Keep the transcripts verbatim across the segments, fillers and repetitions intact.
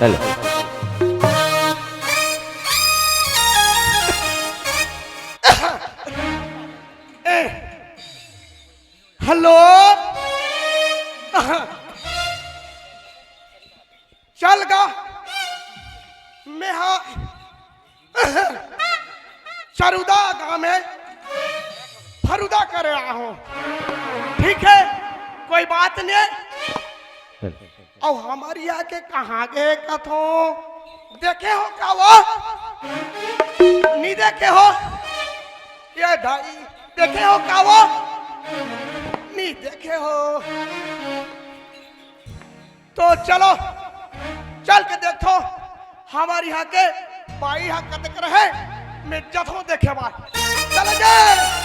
Hello. Hello. चल गा, मैं हा चरुदा गांव में फरुदा करे आया हूँ। ठीक है, कोई बात नहीं। अउ हमर इहाँ के कहाँ गे कथो? देखे हो का वो? नी देखे हो? ये दाई, देखे हो का वो? नी देखे हो? तो चलो, चल के देखो हमर इहाँ के बाई हा कतक रहे, मैं जथो देखे बार। चल जाए।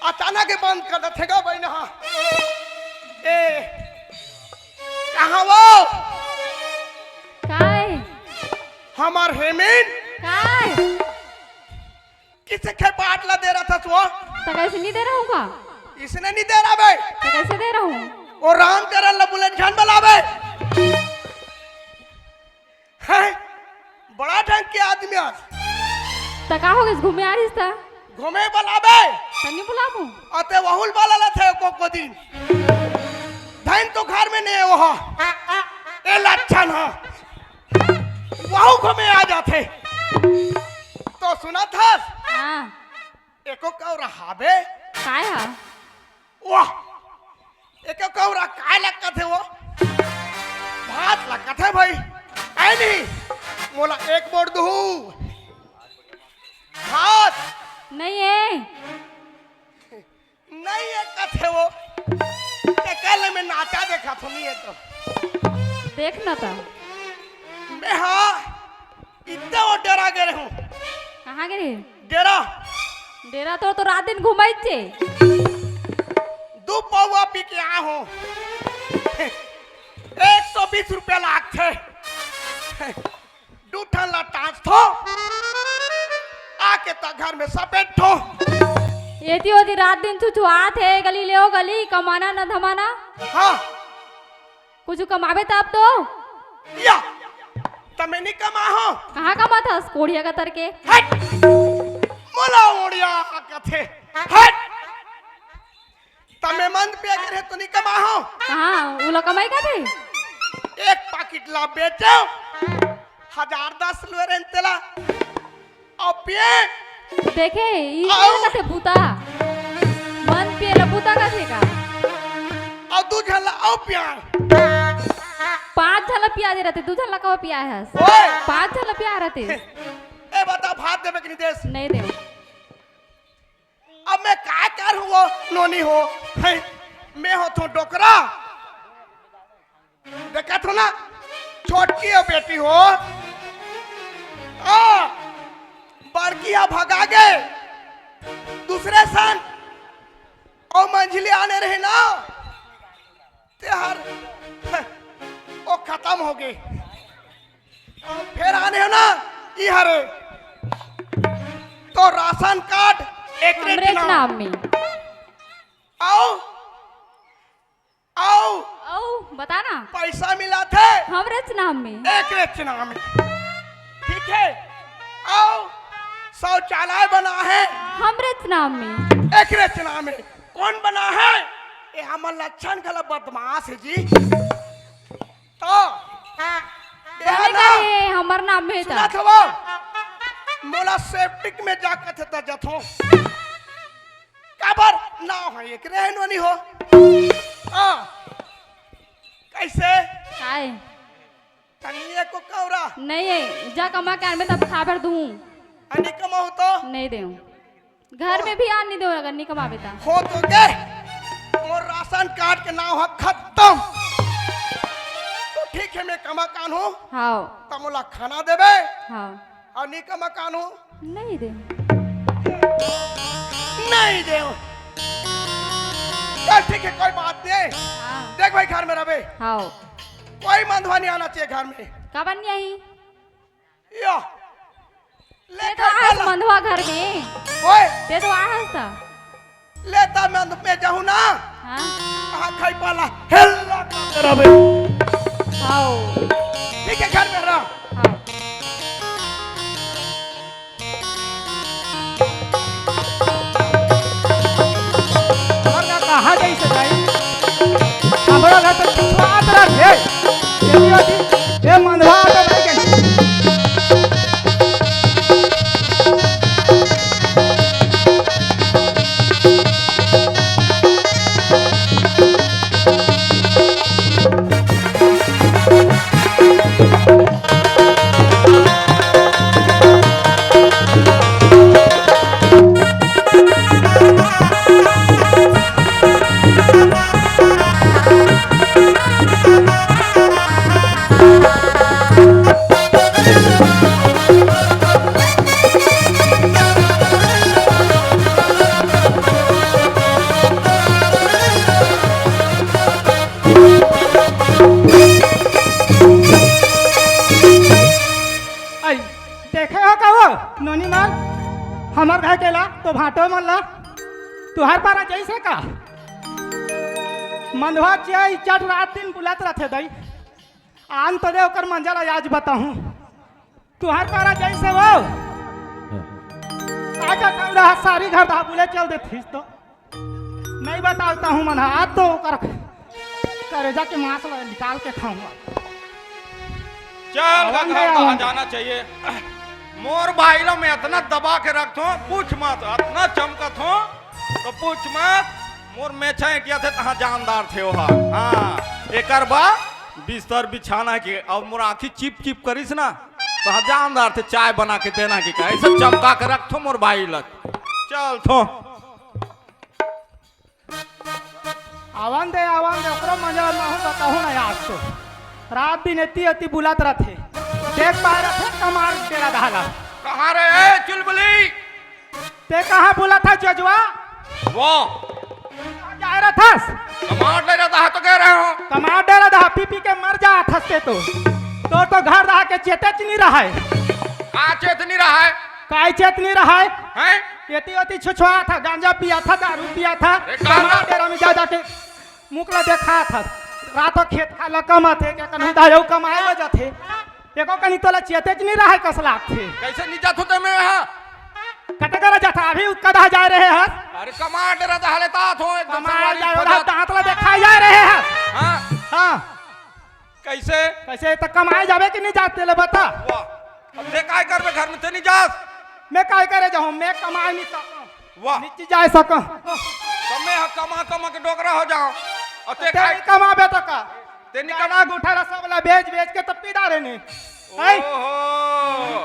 अचानक के बंद कर देथे गा बहिन हा। ए, कहाँ वो? काय? हमर हेमिन? काय? किसे के बाट ला दे रहा था वो? त कैसे नहीं दे रहा हूँ का? इसने नहीं दे रहा बे। त कैसे दे रहा हूँ? वो रामचरण ला बुलेट खान बुलावे। हैं? बड़ा ढंग के आदमी आस। त का हो गइस, घूमे आ रहिस त? घूमे बुलाबे। त नहीं बुलाबू। अते वहुल वाला ला थे को, को दिन। धन तो घर में नहीं है वह। ए लक्षण हा। वहू घूमे आ जाथे। तो सुना था? हाँ। एको कौरा हाबे? काय हा? वाह! एके कौरा काय लगत हे वो? भात लगत हे भाई। ऐ नहीं, मोला एक बोर दुहू। भात। नहीं है। नहीं है कथे वो। ते कल में नाचा देखा थो नहीं है तो। देखना था। मैं हाँ। इतना वो डेरा गे रहूं। कहाँ गे रहे? डेरा। डेरा तो, तो रात दिन घुमाई चे। दू पौवा पी के आ हो। एक सौ बीस रुपया लागथे। दू ठन ला टांस थो। आके त घर में सपेट थो। एती ओती रात दिन छुछुआत हे, गली ले ओ गली, कमाना न धमाना। हाँ। कुछ कमाबे तब तो। या, तमे नहीं कमा हो। कहाँ कमाथस? कोढ़िया कतर के। हट! मोला ओढ़िया कथे। हट! तमे मंद पिए के रहे तो नहीं कमा हो। कहाँ? उला कमाई का थे? एक पाकिट ला बेचो, हजार दस लुए रहे तेला। अउ पिए। देखे, ई अउ का कथे बूता? मंद पिए ला बूता कथे का? अउ दू झन ला अउ पिया। पाँच झन ला पिया दे रहिते, दू झन ला कब पिया है? ओए! पाँच झन ला पिया रहिते। ए बता, भात देबे कि नहीं देस? नहीं देव। अब मैं का करूं वो नोनी हो? हैं? मैं होथों डोकरा। देखत हो ना, छोटकी हो बेटी हो, आ, बड़की हा भगा गे दूसरे सन, अउ मंझली आने रहे ना, ते हर, ओ खतम हो गे। अउ फेर आने हो ना, ई हरे, तो राशन कार्ड एकरे हमरे नाम। नाम में। अउ अउ अउ बता ना। पैसा मिला थे हमरेच नाम में। एकरेच नाम में। ठीक है। अउ शौचालय बना है हमरेच नाम में। एकरेच नाम में। कौन बना है? ये हमर लक्षण घला बदमाश है जी। तो ये है ना? हमर नाम में था। सुना था वो? मोला सेप्टिक में जा कथे त जथो। काबर नाव है एक रहन वाली हो। हाँ। कैसे? काय? तनिए को कौरा। नहीं है, जा कमा के आन में तब खा भर दूँ। अनि कमाऊ तो? नहीं देऊँ। घर में भी आन नहीं देऊँ अगर नहीं कमावे ता। हो तो गे, मोर राशन कार्ड के नाव है खत्म। तो ठीक है। में कमा कान हो, हाव। त मोला खाना देबे? हाव। अउ नी कमा कान हो? नहीं दे। नहीं दे। चल ठीक है, कोई बात नहीं। हाँ। देख भाई, घर में रहबे। हाव। कोई मंदवा नहीं आना चाहिए घर में। काबर नहीं आही? यो। ले ते तो खाई आहस पाला। मंदवा घर में। ओए। ते तो आहस त। ले त मैं, मैं जाहूं ना। हाँ। कहाँ खाई पाला? हेल्ला करते रहबे। हाव। ठीक है, घर में रह। हाव। हमर घर कहाँ जइसे भाई? हमरो घर तो पिछुआत रथे। ये भी होती, ये मंदवा तो भाई के। आई, देखे हो का वो नोनी मन, हमर घर के ला तो भांटो मन ला, तुहार पारा जइसे का मंदवा चिया इज्जत रात दिन बुलत रथे दई। आन तो दे ओकर मंजल आज बताहूं। तुहार पारा जइसे वो आजा खाऊ रहा, सारी घर धा बुले चल देथिस तो। नहीं बताता हूँ मन, आज तो ओकर करेजा के मांस ला निकाल के खाऊंगा। चल आवाज गंगा, नहीं कहाँ आवाज। जाना चाहिए? मोर भाई ला मैं इतना दबा के रखथों, पूछ मत, इतना चमकत हो तो पूछ मत। मोर मेछा एटिया थे तहाँ जानदार थे ओहा। हाँ, एकर बा बिस्तर बिछाना के, अउ मोर आँखी चिप चिप करिस ना, तहाँ जानदार थे चाय बना के देना के, का ऐसे चमका के रखथों मोर भाई ला। चल थो। आवन दे, आवन दे, ओकरो मजा महूं बताहूं ना आज तो। रात दिन एती ओती बुलत रथे। देख पाए रथे कमार डेरा दहा ला। कहाँ रे, ए, चुलबुली? ते कहाँ बुलत हा जजवा? वो। कहाँ जाए रथस? कमार डेरा दहा तो कह रहे हो। कमार डेरा दहा पी पी के मर जाथस ते तो। तो, तो घर दहा के चेते च नहीं रहा है। का चेत नहीं रहा है? काय चेत नहीं रहा है? हैं? एती ओती छुछुआ था, गांजा पिया था, दारू पिया था। ए, गांजा कमार डेरा में जा जाके मुख ला देखा था। रात को खेत खा ला कमा थे, क्या कन्हू दायो कमाए ला जाथे। एको कनी तोला चेते च नहीं रहा है, कसला थे। कैसे नहीं जाथो ते मैं यहाँ? कटे करा जाथा, अभी कदा जा रहे हस? अरे कमार डेरा दहा ले तात हो, एकदम कमाए संभारी जा रहा, फटाक। दांत ला देखा जा रहे हस। हाँ। हाँ। कैसे? कैसे त कमाए जाबे कि नहीं जाते ले बता? वाह। अब ते काय करबे घर में, ते नहीं जास? मैं काय करे जाऊं, मैं कमाए नहीं सकूं। वाह। नीचे जाए सकूं। तो मैं ह कमा कमा के डोकरा हो जाऊं। और ते ते काय नहीं कमाबे तो का? ते नहीं कमा। गाना गुठारा सब ला बेच बेच के तब पी डारे ने। हैं? ओहो।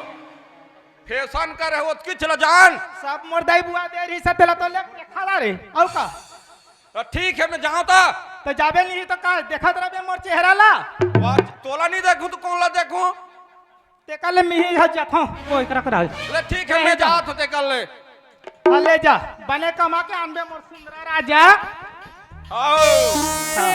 फैशन करे हो, ओतकी चला जान। सब मोर दाई बुआ दे रही से तेला तो ले के खा ला रे। और का? तो ठीक है, मैं जाऊं ता। तो जाबे नहीं तो का देखत रहबे मोर चेहरा ला? वाह, तोला नहीं देखूं तो कौन ला देखूं? ते का ले मिही ह जाथों, कोई करक रहा। ले ठीक है, मैं जाथों ते कर ले। हाँ, ले जा, बने कमा के आनबे मोर सुंदरा राजा। आओ। हाँ।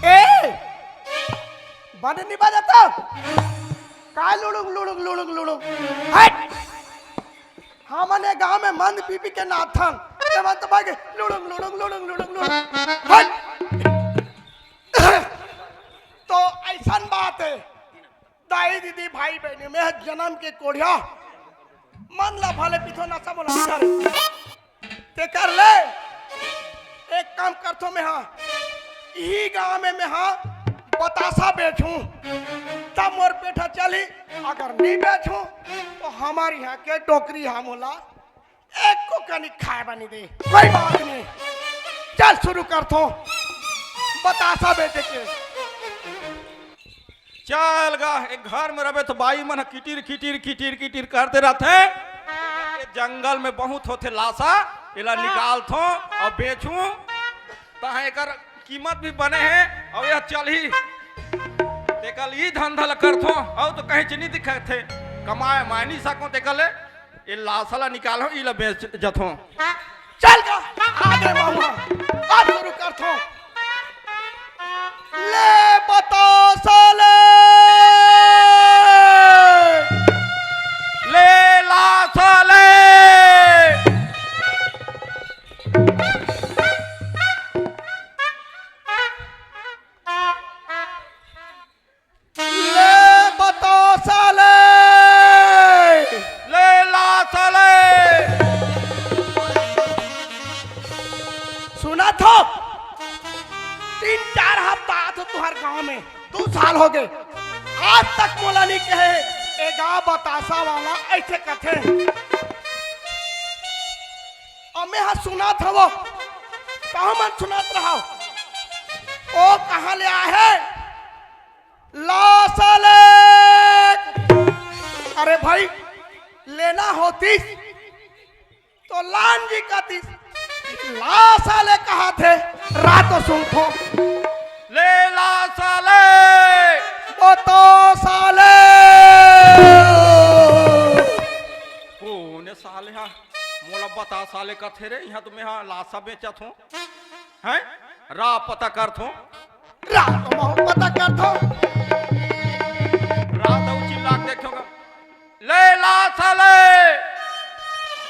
ए, बने नहीं बजाता? काय लुड़ुक, लुड़ुक, लुड़ुक, लुड़ुक? हट! हमन ए गांव में मंद पी पी के नाथन। ए मन तो बागे लुड़ुक, लुड़ुक, लुड़ुक, लुड़ुक, लुड़ुक। हट! तो ऐसन बात है। दाई, दीदी, भाई, बहिनी, मैं जनम के कोढ़िया। मन ला भले पीथो, नशा मोला नहीं करे। ते कर ले। एक काम करथो मैं, हाँ, इही गांव में मैं, हाँ, बतासा बेचूं, तब मोर पेट ह चली। अगर नहीं बेचूं तो हमारे यहाँ के डोकरी हा मोला एको कनी खाए बर नहीं दे। कोई बात नहीं, चल शुरू करथों बतासा बेचे के। चल गा, एक घर में रहे तो बाई मन किटिर किटिर किटिर किटिर करते रहते। ये जंगल में बहुत होथे लासा, एला निकालथों और बेचूं, तहाँ एकर कीमत भी बने हे और यह चलही। तेकर ई धंधा ल करथों, और तो कहीं च नहीं दिखथे, कमाए माय नहीं सकों, तेकर ले ये लासा ला निकालहूं, ई ला बेच जथों। चल गा, आगे महुआ, अब शुरू करथों। ले बतासा ले, ले लासा ले। ले बतासा ले, ले लासा ले। सुनथों, तीन चार हफ्ता आथों तुंहर गांव में, दू साल होगे, आज तक मोला नहीं कहे, ए गा बतासा वाला अइसे कथे। अउ मैं हा सुनत हवं, कहाँ मन सुनत रहा, ओ कहाँ ले आए हे? लासा ले। अरे भाई, लेना होतिस तो लान जी कतिस, लासा ले कहाथे, रा तो सुनथों। ले लासा ले। बतासा ले। कोन साले हा मोला बतासा ले कथे रे? इहाँ तो मैं हा लासा बेचत हों। हैं? रा पता करथों। रा तो महूँ पता करथों। रा तो चिल्ला के देखोगा। ले लासा ले।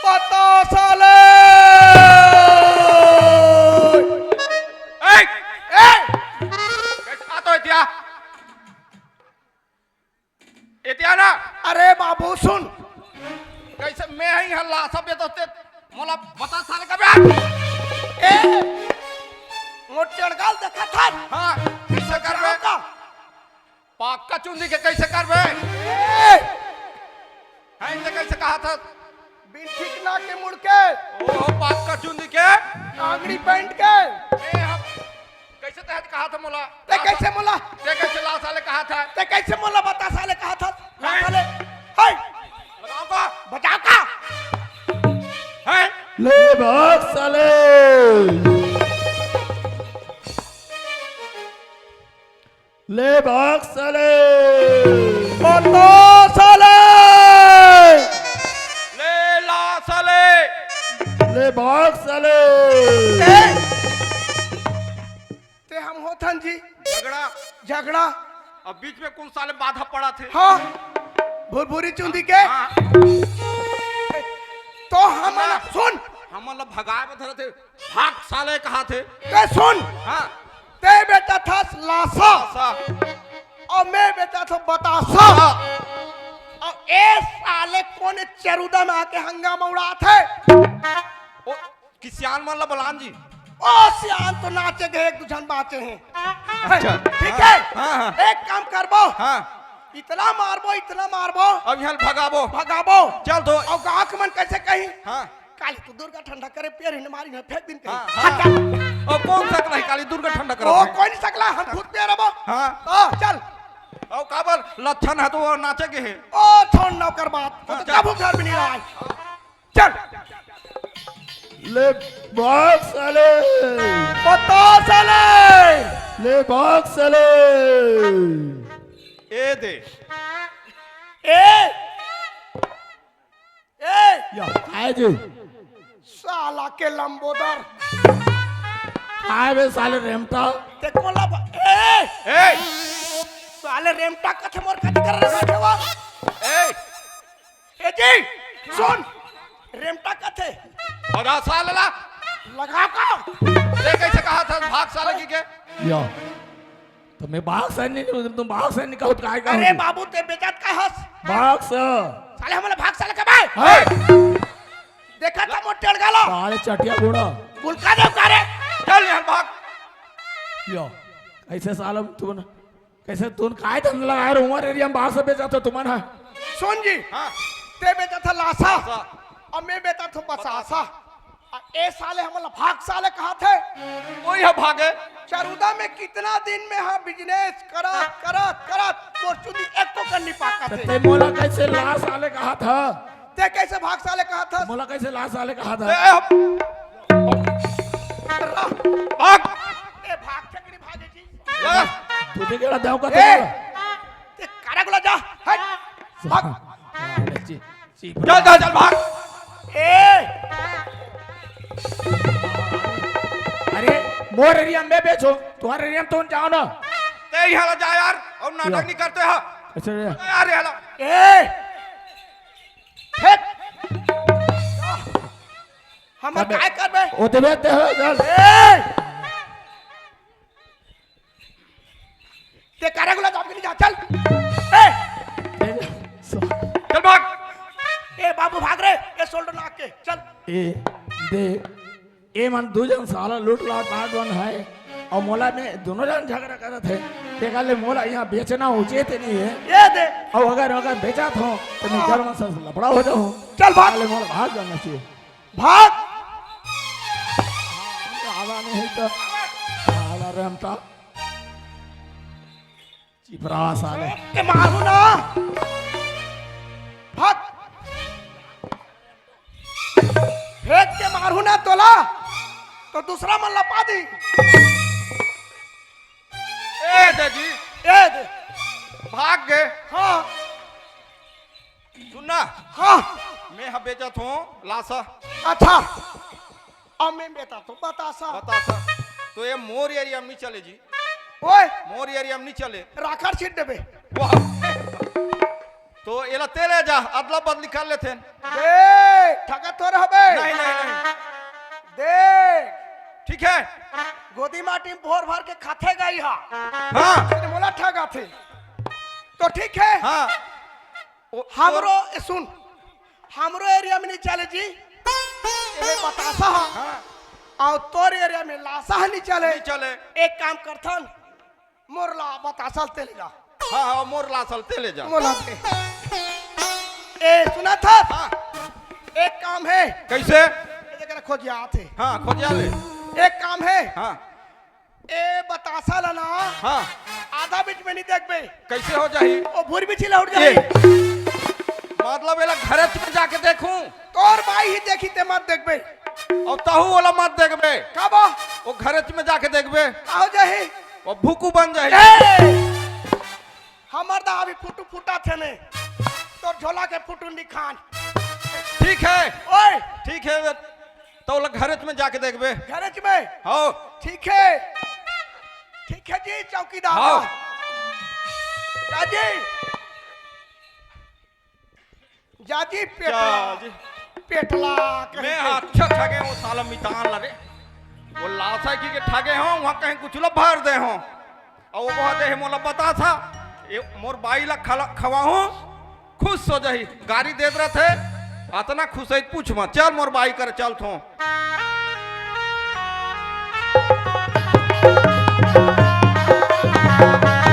बतासा ले। ए! ए! कैसे आ तो एतिया? एतिया ना। अरे बाबू सुन। कैसे मैं ही हल्ला सब ये तो ते मोला बतासा ले कबे? ए! मोर चढ़गाल देखा था? हाँ, कैसे करबे? का? पाक्का चुंदी के कैसे करबे? ए! हैं, इनसे कैसे कहा था? बिन ठीक ना के मुड़ के। ओहो, पाक्का चुंदी के? आंगड़ी पहन के। ए, हम कैसे तहत कहा था मोला? ते कैसे मोला? ते कैसे लासा ले कहा था? ते कैसे मोला बतासा ले कहा था? लासा ले। हाय। लगाओ का? बचाओ का? हैं? ले भाग साले। ले भाग साले। बतासा ले। ले लासा ले। ले भाग साले। ए! ते हम होथन जी। झगड़ा। झगड़ा। अब बीच में कौन साले बाधा पड़ा थे? हाँ। भुरभुरी चुंदी के। हाँ। तो हम हाँ। सुन। हमन ला भगाए बर धरे थे। भाग साले कहा थे। ते सुन। हाँ। ते बेचथस लासा। लासा। अउ मैं बेचथों बतासा। हाँ। अउ ए साले कोन चरुदा में आके हंगामा उड़ाथे? ओ, कि सियान मन ला बलान जी। ओ सियान तो नाचे गे, एक दू झन बाचे हे। अच्छा। ठीक हे? हाँ, हाँ। एक काम करबो। हाँ। इतना मारबो, इतना मारबो। अब यहाँ भगाबो। भगाबो। चल तो। अउ गाँव के मन कैसे कही? हाँ। काली तो दुर्गा ठंडा करे, पेर हिन मारी है, फेंक दिन कहीं। हाँ, हाँ। हट जा। ओ, कौन सकला हे काली दुर्गा ठंडा करत ओ, हे? कोई नहीं सकला, हम खुद पेर अबो। हाँ। ओ, चल। ओ, काबर लक्षण हे तो वो नाचे गे हे। ओ, छोड़ नौकर बात, वो हाँ, तो चल। कभू घर में नहीं रहा है। चल। ले भाग साले। बतासा ले। ले भाग साले। ए दे। ए। ए! या, आए जी। साला के लंबोदर। आए बे साले रेमटा। ते कोला ब-, ए! ए! साले रेमटा कथे मोर कथे कर रहा था वो। ए! ए जी, सुन। रेमटा कथे। और आ साले ला। लगा का? ते कैसे कहा था भाग साले की के? या। तो मैं बाघ सैनी नहीं, तुम बाघ सैनी का उठा का अरे हो? बाबू, ते बेजात का हस? बाघ सा। साले हमला भाग साले कबे? हे! देखा था मोर टेड़गाला। साले चटिया घोड़ा। बुलका दे उकारे। चल यहाँ भाग। यो, कैसे साला तुम, कैसे तुम काय धंधा लगाए रहो हमारे एरिया में बाघ से बेचा था तुमन, हाँ? सुन जी, हाँ। ते बेचत हस लासा, लासा। अउ मैं बेचत हँव बतासा। बतासा। अउ ए साले हमन ला भाग साले कहत हे। कोई ह भागे। चरोदा में कितना दिन में हा business करत, करत, करत, मोर चुदी एको कन नी पाकत हे। ते मोला कइसे लासा साले कहत हस? ते कइसे भाग साले कहत हस? मोला कइसे लासा साले कहत हस? ए, भाग। ए, भाग, ठेकड़ी भागे जी। जा। तू भी गेड़ा देव का ए, तेरा। ते कारा गुला जा, हट। भाग। हाँ, ची, ची, चल, चल, चल, भाग। ए। अरे, मोर area में बेचो, तुम्हारे area में तुम जाओ ना। ते यहाँ ला जा यार, अउ नाटक या। नहीं करते हो। अच्छा, या। यार, यहाँ ला। ए। हट। हमर बे, काय करबे? ओ देबे ते हो, चल। ए! ते कारा गुला जाम के नहीं जा, चल। ए! चल भाग। ए बाबू भाग रे, ए shoulder लाग के, चल। ए, दे, ए मन दू झन साला लूट लाट मार डोन हे, अउ मोला में दोनों झन झगड़ा करत हे, ते काले मोला यहाँ बेचना उचित नहीं हे। ए दे। अउ अगर, अगर बेचत हँव, त मैं हाँ। जर मन से लफड़ा हो जाहूँ। चल भाग। काले मोला भाग जाना चाहिए। भाग। आवा नहीं तो। आवा रे हमटा। चिपरा साले। फेंक के मारू ना। भाग। फेंक के मारू ना तोला। तो दूसरा मन लपा दी। ए दे जी। ए दे। भाग गे। हाँ। सुन ना। हाँ। मैं ह बेचत हँव लासा। अच्छा। अउ मैं बेचत हँव बतासा। बतासा। तो ए मोर area में नहीं चले जी। ओए। मोर area में नहीं चले। राखड़ छीट देबे। वाह। तो एला ते ले जा, अदला बदली कर लेथेन। दे, ठगत तो रहबे। नहीं, नहीं, नहीं। दे। ठीक हे। गोदी माटी में भोर भर के खाथे गई हा। हाँ। फिर मोला ठगाथे। तो ठीक हे। हाँ। ओ, हमरो, ए, सुन, हमरो area में नहीं चले जी। ए बतासा हा। हाँ। अउ तोर area में लासा हा नहीं चले। नहीं चले। एक काम करथन, मोर ला बतासा ल ते ले जा। हाँ, हाँ, मोर लासा ल ते ले जा। मोला दे। ए, सुनत हस? हाँ। एक काम हे। कइसे? ए, जेकर खोजिया आथे। हाँ, खोजिया ले। एक काम हे। हाँ। ए बतासा ला ना, हाँ। आधा बीच में नहीं देखबे। कइसे हो जाही? ओ भूर बिछी ला उठ जाही। ए, मतलब एला घरेच में जाके देखूं? तोर बाई ही देखी ते मत देखबे। अउ तहू ओला मत देखबे। काबर? ओ घरेच में जाके देखबे। का हो जाही? ओ भूकू बन जाही। ए! हमर दा अभी फुटू फुटा थे ने। तोर झोला के फुटू निखान। ठीक हे। ओए! ठीक हे। त ओला घरेच में जाके देखबे। घरेच में? हाँ। ठीक हे। ठीक हे जी, चौकीदार। हाँ। जा जी। जा जी, पेटला। जा जी। पेटला कहीं मैं के। अच्छा ठगे हँव साला मितान ला रे। ओ लासा की के ठगे हँव, वहाँ कहीं कुछ ला भर दे हँव। अउ ओ कहा दे हे मोला बतासा, ए मोर बाई ला खला-, खवाहूँ, खुश हो जाही। गारी देत रथे, अतना खुश हे, पूछ मत। चल मोर बाई कर चलथों।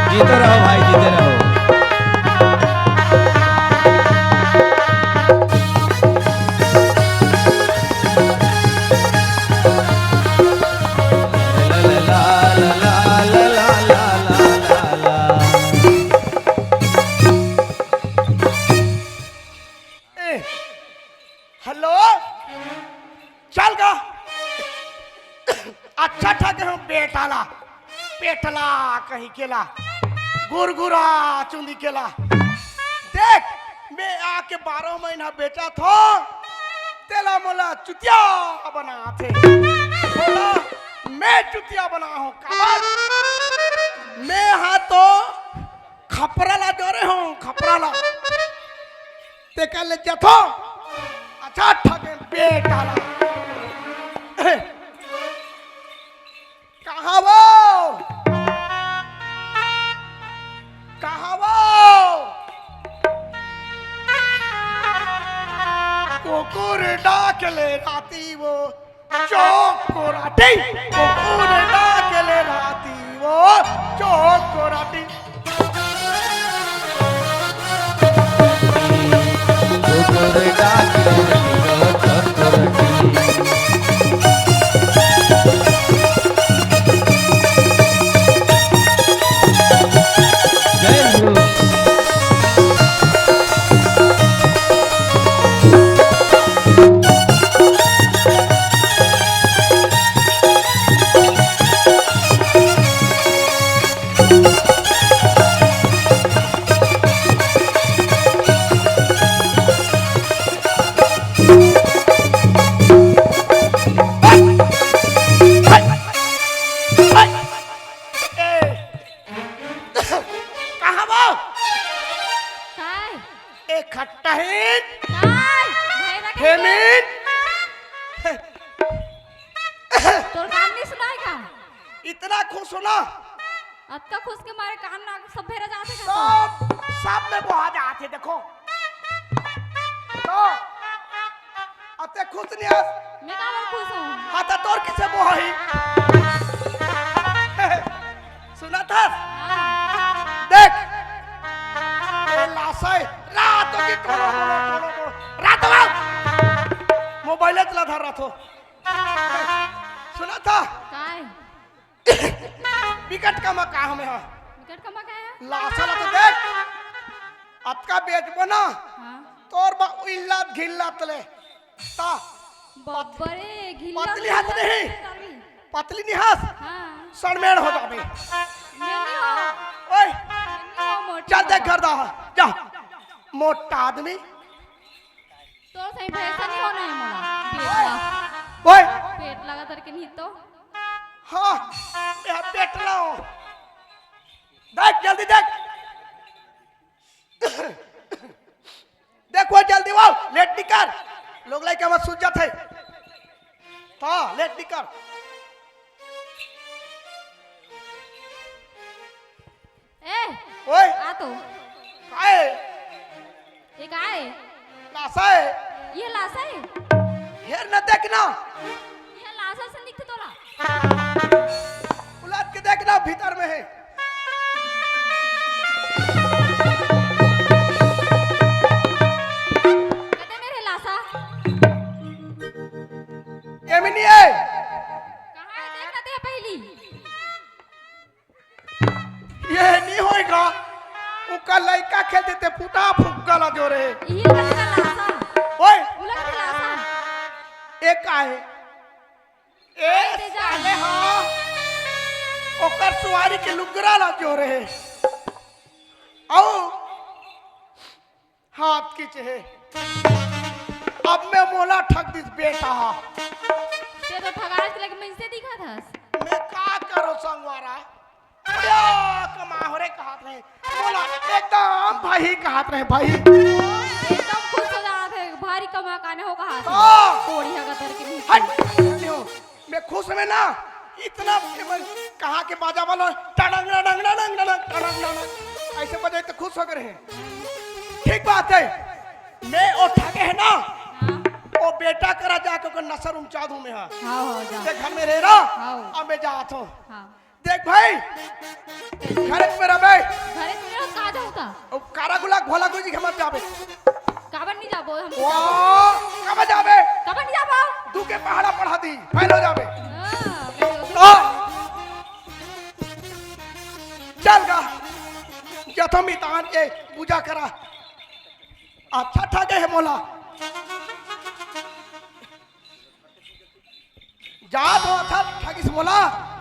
जीते रहो भाई, जीते रहो। ए, hello, चल गा। अच्छा ठगे हँव बेटा ला, पेटला कहीं के ला, गुरगुरा चुंदी के ला। देख, मैं आके बारह महीना बेचत हँव, तेला मोला चुतिया बनाथे। बोला, मैं चुतिया बना हँव, काबर? मैं हा तो खपरा ला जोरे हँव, खपरा ला। ते कर ले जथो। अच्छा ठगे बेटा ला। कहाँ वो? कहाँ वो? कुकुर डाक ले राती वो। चोकोराटी, कुकुर डाक ले राती वो चोकोराटी। खट्टाहीन, काय? भैरा के हेमीन। तोर कान नहीं सुनाय का? इतना खुश हो ना? अतका खुश के मारे कान नाक सब भेरा जाथे का? सब, सब में बोहा जाथे, देखो। तो अते खुश नहीं हस? मैं काबर खुश हूँ? हाँ, तो तोर किसे बोहाही? सुनत हस? हाँ। देख, ए लासा हे, रातो के टोलो, टोलो, टोलो, टोलो। रातो आ! मोबाइल चला था रातो। सुनत हस? काय? बिकट कमा का हमें हा। बिकट कमा का है? लासा ला तो देख। अतका बेचबो ना। हाँ। तोर बा इल्लात घिल्लात ले। ता। बब्बरे, घिल्ला पतली हस नहीं। पतली नहीं हस। हाँ। सड़मेड़ हो जाबे। मैं नहीं हो। ओए। मैं नहीं हो मोटी चल देख बाबा। घर दा। जा। मोटा आदमी। तो सही भैंसा नहीं होना है मोला। पेट ला। ओए। पेट लगा तर के नहीं तो। हाँ, मैं पेट लाओ। देख, जल्दी देख। देखो, जल्दी आओ, लेट नहीं कर। लोग लइका मत सूझ जाथे। हाँ, लेट नहीं कर। ए, ओए। आ तो। काय? ये काय? लासा हे। ये लासा हे? हेर न देखना। ये लासा से दिखत तोला। उलट के देखना, भीतर में हे। कते मेर हे लासा? एमे नहीं हे। कहाँ हे? देख ना ते पहली। ये नहीं होएगा। उका लइका खेलते ते फुटा फुग्गा ला जो रहे। यही लगा लासा। ओए। उलट के लासा। एक आए। ए अरे तेजा। साले हाँ। ओकर सुवारी के लुगरा ला जो रहे। आओ। हाथ खींचे हे। अब मैं मोला ठग दिस बेटा। ते तो ठगास लेके मैं से दिखा था। मैं का करो संगवारा? या कमा हो रे कहत रहे। मोला एकदम भाई कहत रहे भाई। एकदम खुश हो जात हे, भारी कमा काने हो कहा था। हाँ। कोड़ी हगा तर के नहीं। हट। मैं खुश में ना इतना फेमस कहाँ के बाजा वाला टडंग डडंग डडंग डडंग टडंग डडंग ऐसे बजाई तो खुश हो गए हैं। ठीक बात है, मैं ओ ठगे है ना, हाँ। ओ बेटा करा जाके ओकर नसर उमचा दूं मैं, हाँ। हाँ, हाँ, जा। ते घर में रह रहा, हाँ। अब मैं जात हूँ। हाँ। देख भाई, घर में रह बे। घर में रह, कहाँ जाऊँ था? ओ कारा गुलाब भोला गुजी के मत जाबे। काबर नहीं जाबो हम? ओ, काबर जाबे? काबर नहीं जाबो? तू के पहाड़ा पढ़ा दी, फेल हो जाबे। हाँ, फेल हो तो चल गा, जथम इतान के पूजा करा। अच्छा ठगे है मोला। जात हो अच्छा ठगिस मोला,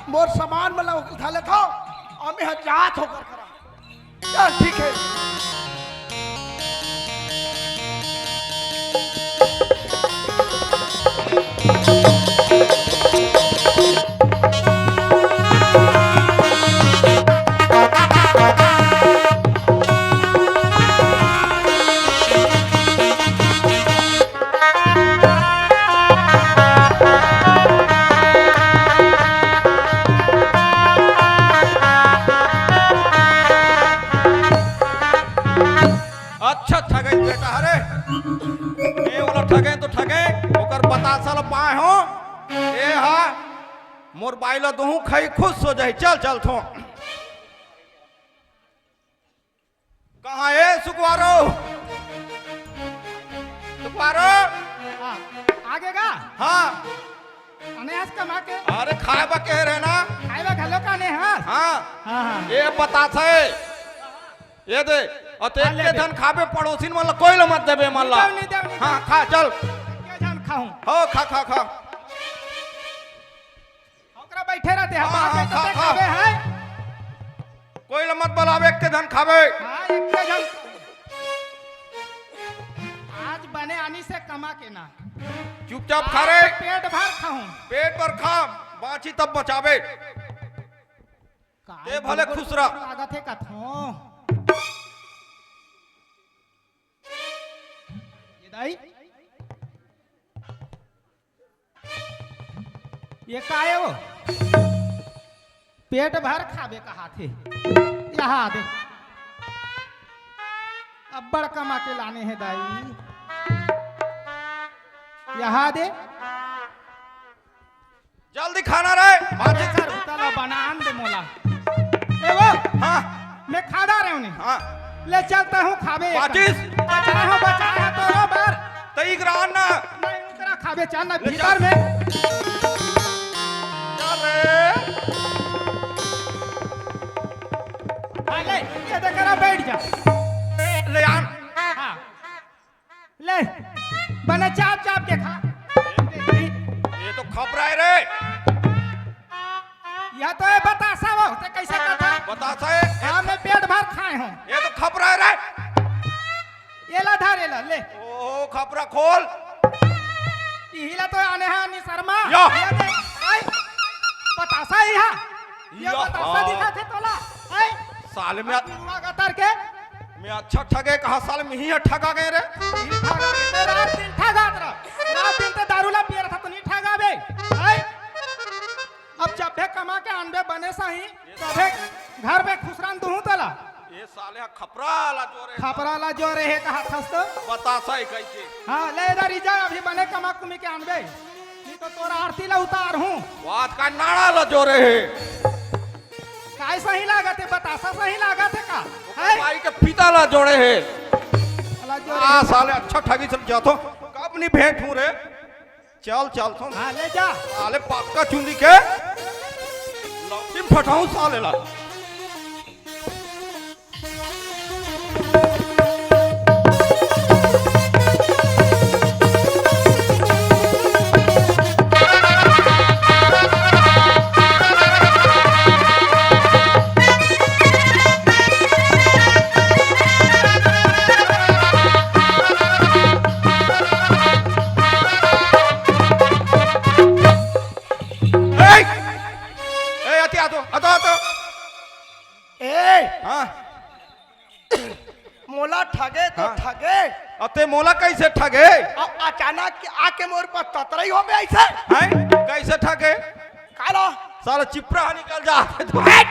मोर सामान मन ला उठा लेथव, अउ मैं ह जात हो कर करा। चल ठीक है। अच्छा ठगे बेटा, अरे, ए वाला ठगे तो ठगे, ओकर बतासा ल पाए हो। ए हा, मोर बाई ल दोहू खाई, खुश हो जाही। चल, चल थो। कहाँ ए सुकवारो? सुकवारो? हाँ, आगे गा? हाँ। आने हस कमा के? अरे खाए बा के रहे ना? खाए बा घलो का आने हस? हाँ। हाँ, हाँ। ए बतासा हे। ए दे, अउ ते हाँ, ले एक दे। धन खाबे पड़ोसिन मन ला, कोई ला मत देबे मन ला। नहीं देव, नहीं देव, नहीं हाँ, देव। खा, चल। एक धन खाऊं। हो, खा, खा, खा। ओकरा बैठे रहते हैं, हाँ, बाहर हाँ, में खा, तो खा। खाबे है। कोई ला मत बलावे, एक के धन खाबे। हाँ, एक के धन। आज बने आनी से कमा के ना। चुपचाप खा रे। आज पेट भर खाऊं। पेट भर खा, बाँची तब बचाबे। काय ते भले गड़बड़ खुश रह। लागत हे कथों। दाई, ये का हे वो? पेट भर खाबे कहाथे। यहाँ दे। अब्बड़ कमा के लाने हे दाई। यहाँ दे। जल्दी खाना रे, माचिस। एकर उतला बनान दे मोला। ए वो, हाँ। मैं खा डारे हूँ नहीं। हाँ। ले चलता हूँ खाबे एक। माचिस। बचाए हो, बचाए हो तो रो बार। तई ग्रान ना। नहीं, उतरा खाबे चल ना ले भीतर चल। में। चल रे। हाँ, ले, ये दे करा बैठ जा। ले आन। हाँ। ले, बने चाप चाप के खा। ये तो खपरा हे रे। या तो ये बतासा वो, ते कैसे खाता? बतासा हे। हाँ, मैं पेट भर खाए हूँ। ये तो खपरा हे रे। ये ला धर, ये ला, ले। ओ, खपरा खोल। इही ला तो आने हा, निसरमा। या। ये दे, आई, बतासा ही हा। ये या बतासा हा। दिखा थे तोला। आई। साले में अब बुआ गतर के। मैं अच्छा ठगे कहा साले में ही ठगा गए रे। नहीं ठगा, ते रात दिन ठगात रहा। रात दिन ते दारू ला पिए रहा था तो नहीं ठगा बे। आई। अब जब भी कमा के आनबे बने सही, तभे घर में खुसरान दूहूं तोला। ये साले हा खपरा ला जोरे। खपरा ला जोरे हे कहा थस तो। बतासा ही कही के। हाँ, ले इधर ही जा, अभी बने कमा कुमी के आनबे। नहीं तो तोरा आरती ला उतार हूँ। बात का नाड़ा ला जोरे हे। काय सही लागत हे? बतासा सही लागत हे का? ओकर हैं? भाई के पिता ला जोड़े हे। ला जोड़े आ, हे। साले अच्छा ठगी सब जाथो। कब नहीं भेंट हूँ रे? चल, चल, सुन। हाँ, ले जा। साले पक्का चुंदी के लौकी में फटाऊं साले ला। ए! ए, अति आ तो, आ तो, आ तो। ए! हाँ। मोला ठगे तो हाँ। ठगे। अते मोला कैसे ठगे? अब अचानक के आके मोर पर ततरई हो गया ऐसे। हैं? कैसे ठगे? काला? साला चिपरा निकल जा। हट!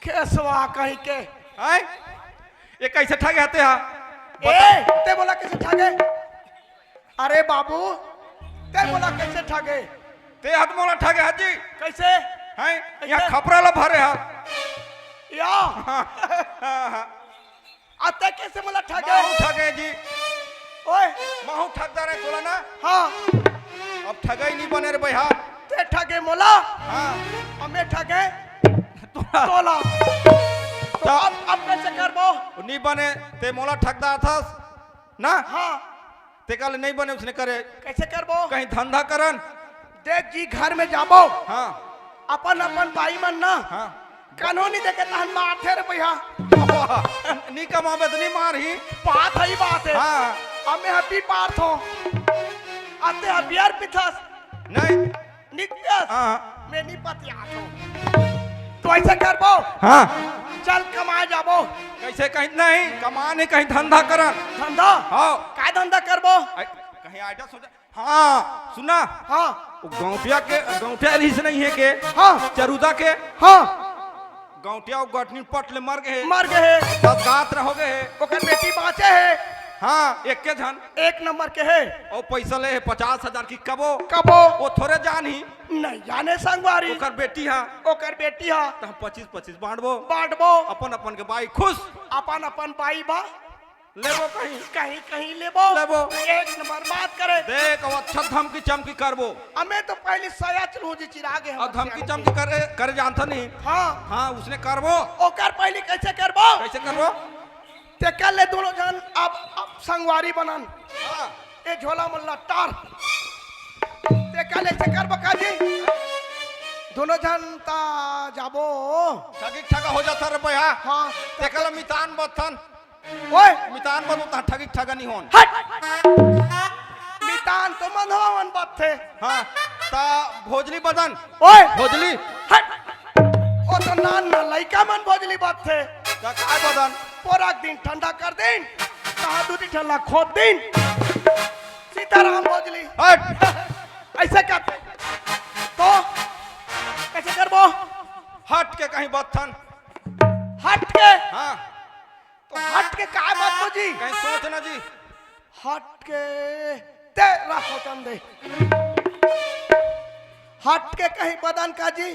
खेसवा कहीं के। हैं? ये कैसे ठगे हते हा? ए, ते मोला कैसे ठगे? अरे बाबू, ते मोला कैसे ठगे? ते हत मोला ठगे हा जी। कैसे? हैं? कैसे? यहाँ खपरा ला भरे हा। या। हाँ, हाँ, हाँ। आ ते कैसे मोला ठगे? महूँ ठगे जी। ओए। महूँ ठगदार हे तोला ना? हाँ। अब ठगई नहीं बने रे भैया। ते ठगे मोला? हाँ। अब मैं ठगे तोला। तोला। तो तो अब, अब कैसे करबो? नहीं बने, ते मोला ठगदार थस ना? हाँ। तेकर ले नहीं बने उसने करे। कैसे करबो? कहीं धंधा करन। देख जी, घर में जाबो। हाँ। अपन, अपन बाई मन ना। हाँ। कानूनी देखे तहन मारथे रे भैया। नहीं कमाबे तो नहीं मारही। बात है, बात है। हाँ। अब मैं हबी पारथो। आते हबियार पिथस। नहीं। नित्य, हाँ। मैं नहीं पतियात हूँ। तो ऐसे करबो। हाँ। चल कमाए जाबो। कैसे कहीं नहीं, कमा नहीं, कहीं धंधा करन। धंधा? हाँ। काय धंधा करबो? आई, कहीं आइडिया सोचा। हाँ, सुना। हाँ। वो गौंटिया के, गौंटिया रहीस नहीं हे के? हाँ। चरूदा के? हाँ। गौंटिया अउ गठनी पट ले मर गे हे। मर गे हे। दस गात्र हो गे हे। ओकर बेटी बाँचे हे। हाँ, एके झन। एक नंबर के हे। अउ पैसा ले हे पचास हजार की कबो। कबो। वो थोरे जानही। नहीं जाने संगवारी। ओकर बेटी हा। ओकर बेटी हा। त हम पच्चीस पच्चीस बाँटबो। बाँटबो। अपन अपन के बाई खुश। अपन अपन बाई बा। लेबो कहीं। कहीं कहीं लेबो। लेबो। एक नंबर बात करे। देख, अब अच्छा धमकी चमकी करबो। हमें तो पहली सया चलू जी चिरागे हम अब धमकी चमकी करे, करे जानता नहीं। हाँ। हाँ, उसने करबो। ओकर पहली कैसे करबो? कैसे करबो? तेकर ले दोनों जन अब, अब संगवारी बनन। हाँ। ए झोला मन लट्टार। तेकर ले से करबो का जी? दोनों जन ता जाबो। ठगी ठगा हो जाता रे भैया। हाँ। तेकर ले मितान बथन। ओए! मितान बन उतना ठगी ठगा नहीं होन। हट! मितान तो मन हो मन बथे। हाँ, ता भोजली बदन। ओए! भोजली। हट! ओ तो नान ना लइका मन भोजली बथे। ता काय बदन? पोराक दिन ठंडा कर दिन। कहा दू तीन ठन ला खोद दिन। सीताराम भोजली। हट। ऐसे कर। तो कैसे करबो? हट के कहीं बत्थन। हट के? हाँ। तो हट के का बात हो जी? कहीं सोच ना जी। हट के तेरा होतन दे। हट के कहीं बदन का जी?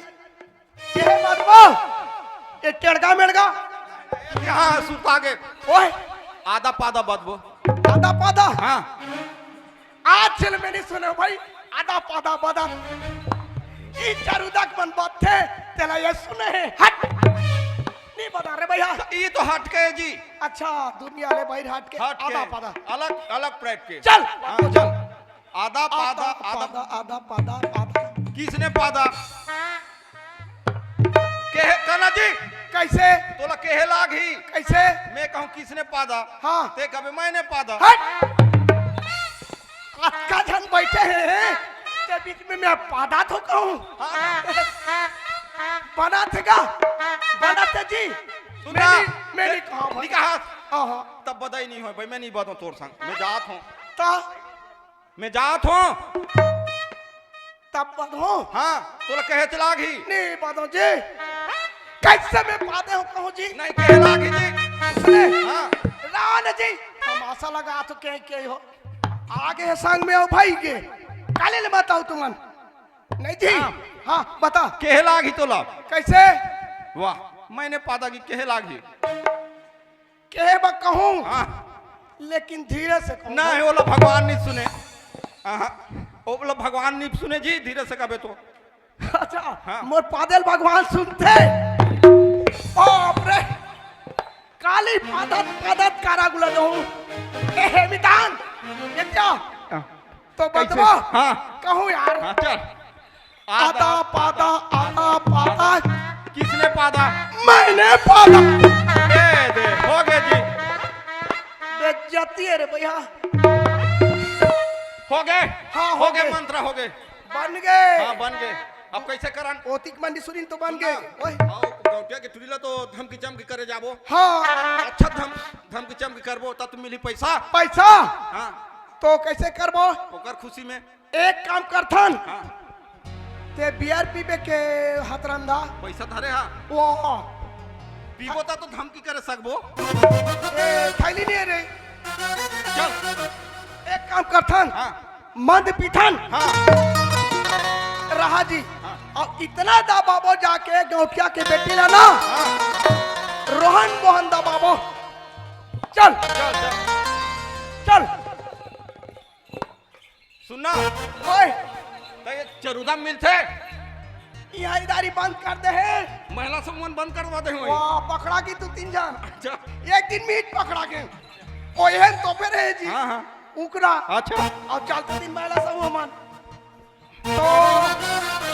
ये बात बा? ये टेड़गा मेड़गा? हाँ, सुता के। ओए। आदा पादा बदबो। आदा पादा? हाँ। आज चल मैं नहीं सुने भाई, आदा पादा बदन। ई चरुदक मन बत्थे, तेला ये सुने है, हट। नहीं बता रे भैया। ई तो हट के जी। अच्छा, दुनिया ले बाहर हट के, हट के। आदा पादा। अलग, अलग टाइप के। चल, हाँ, चल। आदा पादा, आदा आदा। पादा, आदा पादा, आदा। किसने पादा? केहे, कहना जी। कैसे? तोला केहे लागही। कैसे? मैं कहूँ किसने पादा? हाँ। ते कबे मैंने पादा। हट! अतका झन बैठे हैं, ते बीच में मैं पादा तो कहूँ। हाँ। बना थे का? बना थे जी। सुन मैं ना, नहीं, मैं ते नहीं कहा भाई। नहीं कहा। हाँ, हाँ। तब बधाई नहीं हो भाई, मैं नहीं बताऊँ तोर संग, मैं जात हूँ। ता? मैं जात हूँ। तब बदो। हाँ, तोला कहे चला गई। नहीं बदो जी। कैसे मैं पादे हो कहूँ जी? नहीं, कहे लागी जी। सुने। हाँ। रान जी, तमाशा लगा तो के, के हो? आगे है संग में हो भाई के। काले ले बताओ तुमन। नहीं जी। हाँ। हाँ, बता। कहे लागी तोला। कैसे? वाह, मैंने पादा की कहे लागी। कहे बा कहूँ, हाँ। लेकिन धीरे से कहूँ। नहीं, ओला भगवान नहीं सुने। हाँ, ओला भगवान नहीं सुने जी, धीरे से कबे तो। अच्छा, हाँ। मोर पादल भगवान सुनते। बाप रे, काली पादत, पादत कारा गुला दहूँ। ए, हे मितान, ये क्या? हाँ। तो कैसे? बतवा। हाँ। कहूँ यार। हाँ, चल। आदा पादा, आदा पादा। किसने पादा? मैंने पादा। दे, दे, हो गए जी। बेइज्जती है रे भैया। हो गए? हाँ, हो हो गए, गए। मंत्र हो गए। बन गए। हाँ, बन गए। अब कैसे करन? ओतिक मंडी सुरीन तो बन गए। सुन ना, ओए। आओ, गौटिया के टुरी ला तो धमकी चमकी करे जाबो। हाँ। अच्छा धम-, धमकी चमकी करबो, तब तो मिली पैसा। पैसा? हाँ। तो कैसे करबो? ओकर खुशी में। एक काम करथन। हाँ। ते बियर पीबे के हतरंदा। पैसा धरे हा। वो। पीबो ता तो धमकी करे सकबो। ए, थैली नहीं है रे। चल। एक काम करथन। हाँ। मंद पीथन। हाँ। रहा जी। हाँ। और इतना दबाबो जाके गौटिया के बेटी ला ना। हाँ। रोहन मोहन दबाबो। चल। चल, चल। चल। सुनना। ओए। त ये चरुदा मिलथे। यहाँ इदारी बंद कर दे हे। महिला समूह मन बंद करवा दे होई। वाह, पकड़ा की तू तीन जन। अच्छा। एक दिन मीट पकड़ा के। ओहे तो फिर है जी। हाँ, हाँ। उकरा। अच्छा। अब चलते दिन महिला समूह मन। तो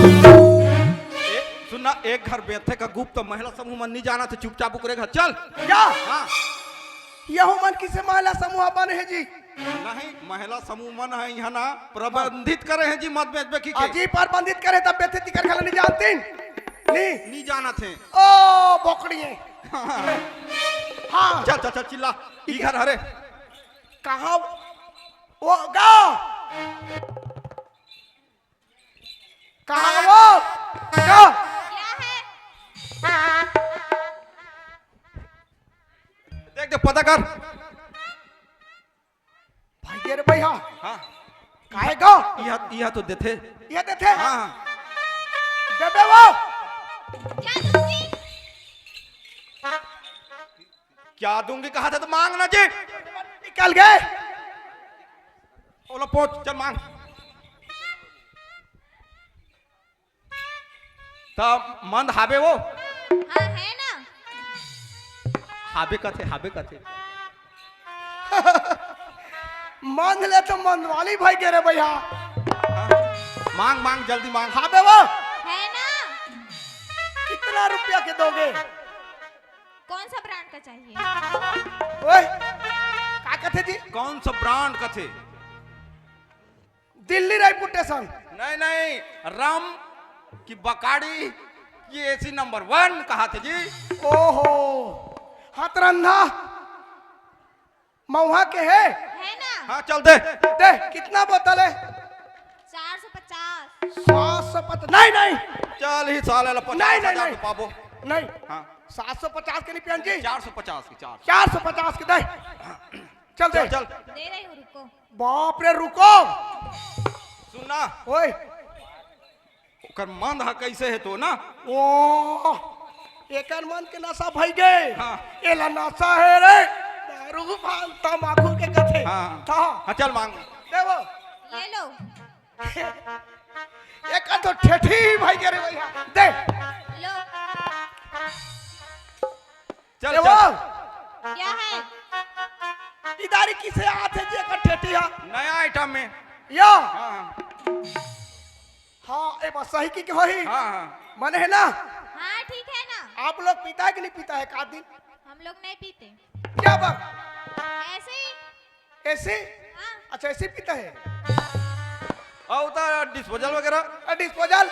ए, सुनना, एक घर बेथे का गुप्त महिला समूह मन नहीं जाना थे, चुपचाप उकरे घर चल। क्या? हाँ। यहू मन किसे महिला समूह बने है जी? नहीं, महिला समूह मन है यहाँ ना, प्रबंधित करे हैं जी, मत बेचबे की के। अजी प्रबंधित करे तब बेथे तिकर घर नहीं जानतीन। नहीं। नहीं जाना थे। ओ, बोकड़ी है। हाँ। चल, चल, चल, चिल्ला। ई घर हरे। कहाँ? वो गाँव। कहाँ वो? क्या? क्या है? देख, देख, पता कर। भाई, ये रे भैया। हाँ। काहे गो? यह, यह तो देथे। ये देथे? हाँ, हाँ। देबे वो। क्या दूंगी? क्या दूंगी कहा था तो मांग ना जी। निकल गए। ओला पहुंच, चल मांग। तब मंद हाबे वो। हाँ, है ना? हाबे कथे, हाबे कथे। मंद ले तो मंदवाली भई गे रे भैया। हाँ। मांग, मांग, जल्दी मांग। हाबे वो। है ना? कितना रुपया के दोगे? कौन सा ब्रांड का चाहिए? ओए, का कथे जी? कौन सा ब्रांड कथे? दिल्ली रेपुटेशन। नहीं, नहीं, रम की बकाड़ी की एसी नंबर वन कहाथे जी। ओहो, हथरंधा मउहा के हे? है ना? हाँ, चल दे। दे, कितना बोतल हे? चार सौ पचास। सात सौ पचास, नहीं, नहीं। चल ही साले ला, पचास हजार तो पाबो। नहीं। हाँ। सात सौ पचास के नहीं पियन जी। चार सौ पचास की, चार सौ। चार सौ पचास के दे। चल दे। चल, चल। दे रही हूँ, रुको। बाप रे, रुको। सुन ना। ओए। ओकर मंद ह कइसे हे तो ना? ओ, एकर मंद के नशा भई गे। हाँ। एला नशा हे रे। दारू, भांग, तमाकू के कथे। हाँ। था। हाँ, चल मांग। देवो। ये लो। एकर तो ठेठी भई गे रे भैया। दे। लो। चल, ए चल। वो। क्या है? इदारी किसे आथे जी एकर ठेठी हा? नया आइटम में। यो। हाँ, हाँ। हाँ, ए बस सही की, की होही? हाँ, हाँ। मने हे ना? हाँ, ठीक है ना। आप लोग पीता है कि नहीं पीता है का दिन? हम लोग नहीं पीते। क्या बात? ऐसे ही। ऐसे? हाँ। अच्छा, ऐसे पीता है? और उधर डिस्पोजल वगैरह? अ, डिस्पोजल?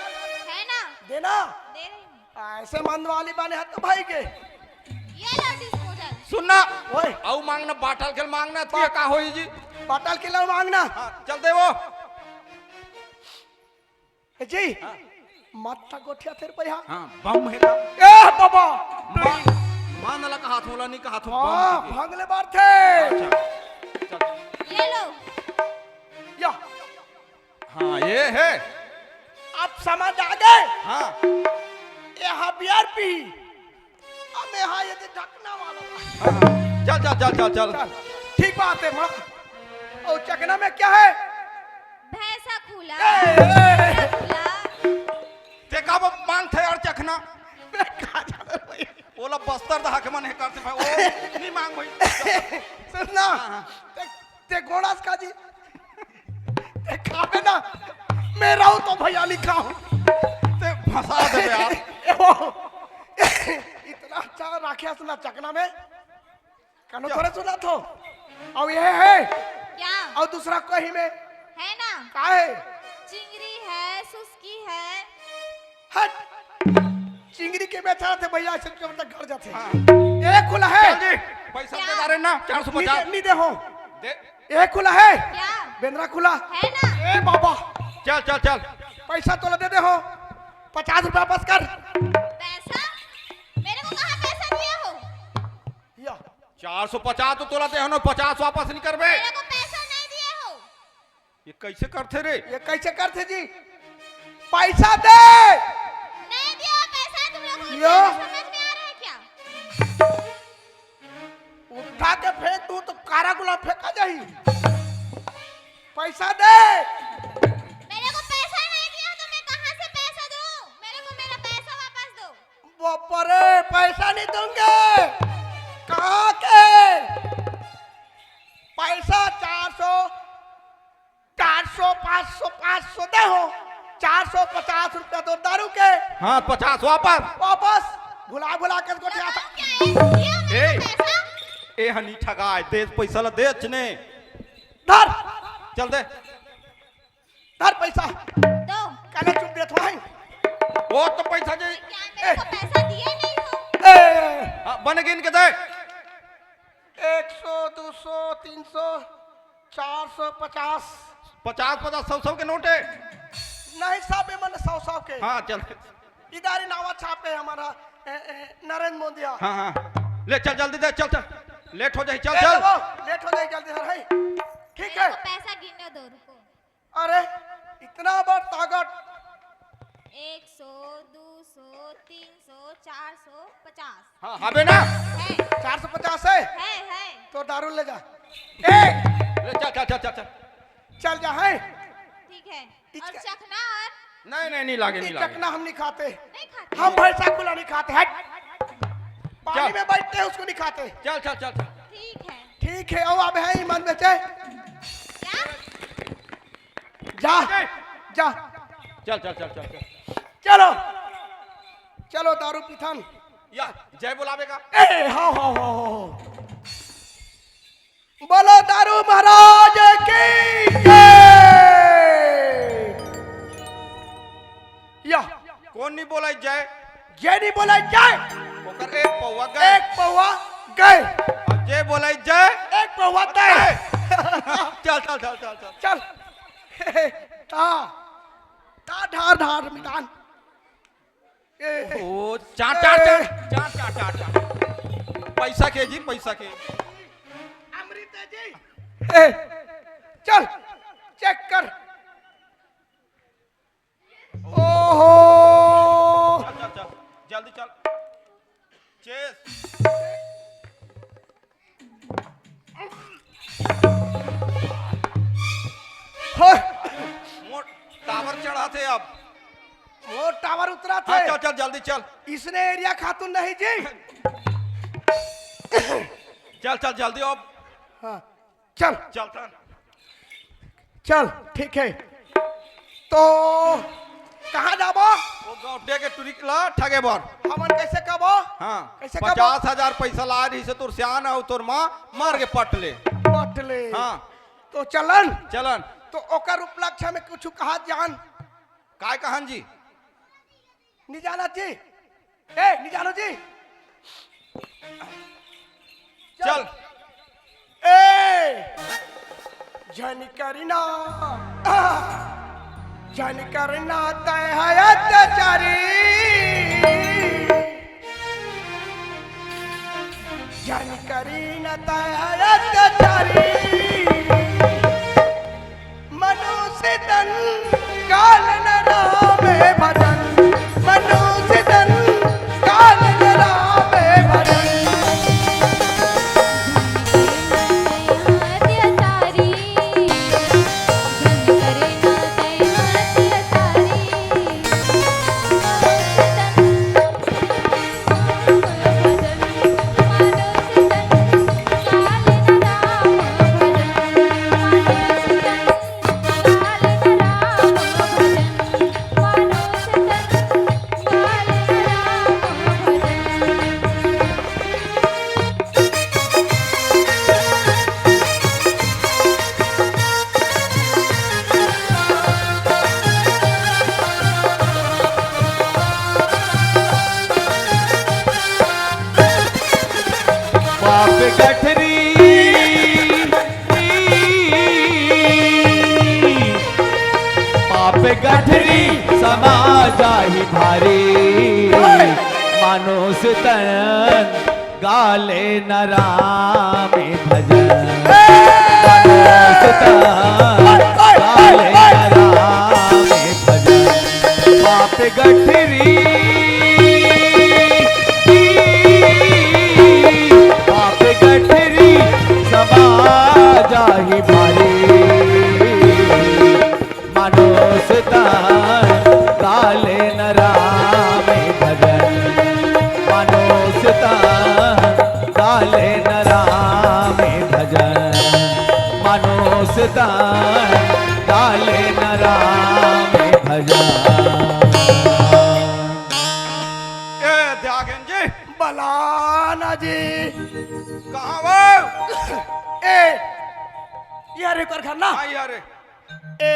है ना? देना? दे रही हूँ। ऐसे मंद वाली बाने हाथ तो भाई के। ये लो डिस्पोजल। सुन ना। ओए। अउ मांग ना, बाटल के मांग ना, बा-, का होई जी? बाटल के ला मांग ना। हाँ, चल दे वो। ए जी, हाँ। मत था गोठिया तेरे पे यहाँ। हाँ, बम है का? ए बाबा। मा-, मान ला कहा थोला, नहीं कहा थो, हाँ, बम है। भांग ले बार थे। अच्छा, चल। ये लो। या। हाँ, ये है। आप समझ आ गए? हाँ। ये हाँ बियर पी। अब यहाँ ये जो ढकना वाला। हाँ, हाँ। चल, चल, चल, चल, चल। चल, ठीक बात है, माँ। और चखना में क्या है? भैंसा खुला। ए, ए, ए। भैंसा खुला। ते का वो मांग थे यार चखना? मैं कहाँ जाना भाई? ओला बस्तर दहा के मन है करते भाई। ओ, नहीं मांग भाई। सुन ना। हाँ, हाँ। ते, ते गोड़ास का जी? ते खाबे ना, मैं रहूं तो भैया नहीं खाऊं। ते फंसा दे यार। ए वो, इतना अच्छा राखिया सुना चकना में, कानो क्या? थोड़े सुना थो। और ये है? क्या? और दूसरा कहीं में? है ना? का है? चिंगरी है, सुस्की है। हट! चिंगरी के बेचारा थे भैया, ऐसे क्यों तक घर जाते हैं? हाँ। ये खुला है। चल जी, पैसा क्या? दे डारे ना, चार सौ पचास। नी दे, नी दे हो। दे। ये खुला है। क्या? बेंदरा खुला। है ना? ए बाबा। चल, चल, चल। पैसा तोला दे दे हो। पचास रुपया वापस कर। पैसा? मेरे को कहाँ पैसा दिया हो? या। चार सौ पचास तो तोला दे हो ना, पचास वापस नहीं करबे। मेरे को पैसा नहीं दिए हो। ये कैसे करथे रे? ये कैसे करथे जी? पैसा दे। नहीं दिया पैसा तुम लोग को, यो। समझ में आ रहा है क्या? उठा के फेंक दूं तो कारा गुलाब फेंका जाही। पैसा दे। मेरे को पैसा नहीं दिया तो मैं कहाँ से पैसा दूं? मेरे को मेरा पैसा वापस दो। बाप रे, पैसा नहीं दूंगे। कहाँ के? पैसा चार सौ, चार सौ, पाँच सौ, पाँच सौ दे हो, चार सौ पचास रुपया तो दारू के। हाँ, पचास वापस। वापस। भुला भुला के गोठिया था। क्या है? ये मेरे ए, को पैसा? ए हनी ठगाए, दे पैसा ला दे चने। धर। चल दे। धर पैसा। दो। काले चुप देत हो, हैं? वो तो पैसा दे। क्या मेरे को पैसा दिए नहीं हो? ए। हाँ, बने गिन के दे। एक सौ, दो सौ, तीन सौ, चार सौ, पचास। पचास, पचास, सौ, सौ के नोट है। नहीं साहब, ये मन सौ, सौ के। हाँ, चल। इदारी नावा छापे हमारा, ए, ए, नरेंद्र मोदी। हाँ, हाँ। ले चल, जल्दी दे, चल, चल। लेट हो जाए, चल, ए, चल। वो, लेट हो जाए, जल्दी सर, है। ठीक मेरे है। को पैसा गिनने दो, रुको। अरे, इतना बड़ ताकत। एक सौ, दो सौ, तीन सौ, चार सौ पचास। हाँ, हबे ना? है। चार सौ पचास है? है, है। तो दारू ले जा। ए! ले, चल, चल, चल, चल, चल। चल जा, है? ठीक है। इचका- और चखना और? नहीं, नहीं, नहीं लागे, नहीं लागे। चखना हम नहीं खाते। नहीं खाते? हम भैंसा खुला नहीं खाते, हट। ते उसको दिखाते। चल, चल, चल, चल। ठीक है। ठीक है, आओ, अब है ईमान बेचे। क्या? जा, जा। चल, चल, चल, चल, चल। चलो, चलो, दारू पीथन। या, जय बोलावे का? ए, हाँ, हाँ, हाँ, हाँ। बोलो दारू महाराज की जय। या। कोन नहीं बोला जय? जय नहीं बोला जय। ओकर एक पौवा गए। एक पौवा गए। अउ जय बोला जय। एक पौवा तय। चल, चल, चल, चल, चल। चल। ता, ता ढार ढार मितान। ए, ओ, चाट, चाट, चाट, ए। चाट, चाट, चाट, चाट। पैसा के जी, पैसा के। अमृत है जी। ए, चल, चेक कर। ओहो। चल, चल, चल, जल्दी चल। चेस। हाँ। मोर टावर चढ़ाथे अब। मोर टावर उतराथे। हाँ, चल, चल, जल्दी चल। इसने एरिया खातू नहीं जी। चल, चल, जल्दी अब। हाँ, चल। चल, चल। चल, ठीक है। तो कहाँ जाबो? वो गौटिया के टुरी ला ठगे बर। हमन कैसे कबो? हाँ, कैसे कबो? पचास हजार पैसा लाय रहिसे तोर सियान अउ तोर माँ मर के पट ले। पट ले। हाँ। तो चलन? चलन। तो ओकर उपलक्ष्य में कुछ कहा जान? काय कहन जी? नी जाना जी। ए, नी जानो जी। चल। ए, झन करना, झन करना तय है अत्याचारी। झन करना तय है अत्याचारी। मनुष्य तन काल न राम भजन, मनुष्य तन काल न राम भजन। पाप गठरी, पाप गठरी समाजा ही भारी। मानुष तन काल न राम भजन। मानुष तन काल न राम भजन। पाप गठरी, पाप गठरी समाजा ही भारी। मानुष तन काल न राम भजन। मानुष तन काल न राम भजन। मानुष तन काल न राम भजन। ए, त्यागेन जी। बलाना जी। कहाँ वो? ए, ये रे कर घर ना। हाँ, ये रे। ए,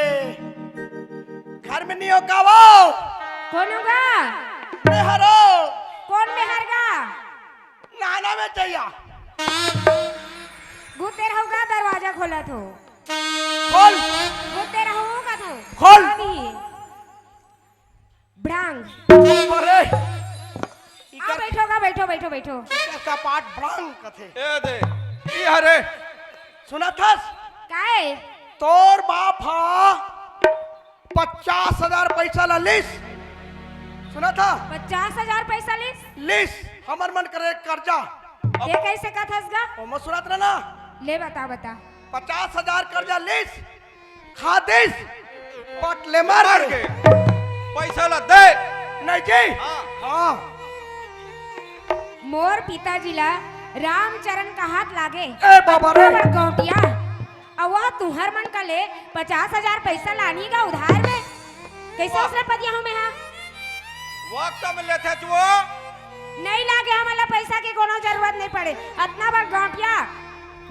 घर में नहीं हो का वो? कोन होगा? मेहरो। कोन मेहर गा? नाना में चैया। गुते रहूगा, दरवाजा खोलत हो। खोल। गुते रहूगा तू। खोल। अभी। ब्रांग। अरे, आओ, इकर बैठो गा, बैठो, बैठो, बैठो। इकर कपाट ब्रांग कथे। ए दे, ई हरे। सुनत हस? काय? तोर बाप हा पचास हजार पैसा ला लिस। सुनत हा? पचास हजार पैसा लिस? लिस, हमर मन करे कर्जा। ये कैसे कथस गा? ओ, मैं सुनत रहा ना। ले बता, बता। पचास हजार कर्जा लिस, खा दिस, पट ले मार मार के। के। पैसा ला दे। नहीं जी। हाँ। हाँ। मोर पिताजी ला रामचरण कहात लागे। ए बाबा रे। अतना बड़ गौंटिया। अउ वो तुंहर मन का ले पचास हजार पैसा लानी का उधार में। कैसे उसने पदिया हूँ मैं हा? वक्त में लेथे तू। नहीं लागे, हमला पैसा के कोनो जरूरत नहीं पड़े। अतना बड़ गौंटिया।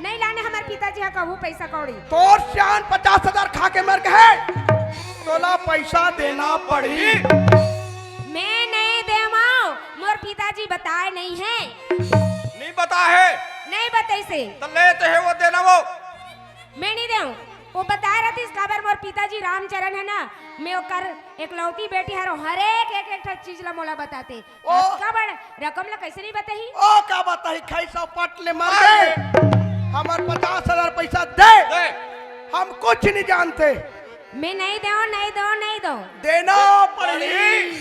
नहीं लाने हमर पिताजी हा कभू पैसा कौड़ी। तोर सियान पचास हजार खा के मर गए। तोला पैसा देना पड़ही। मैं नहीं देवंव, मोर पिताजी बताए नहीं है। नहीं बता है। नहीं बताइसे। त लेते है वो देना वो। मैं नहीं देवंव। वो बताए रहतिस काबर मोर पिताजी रामचरण है ना, मैं ओकर एकलौती बेटी हरों, हर एक, एक, एक ठो चीज ला मोला बताते। ओ। अतका बड़ रकम ला कैसे नहीं बताही? ओ का बताही, खैसा पट ले मर गए। हमर पचास हजार पैसा दे। दे। हम कुछ नहीं जानते। मैं नहीं देवंव, नहीं देवंव, नहीं देवंव। देना पड़ही।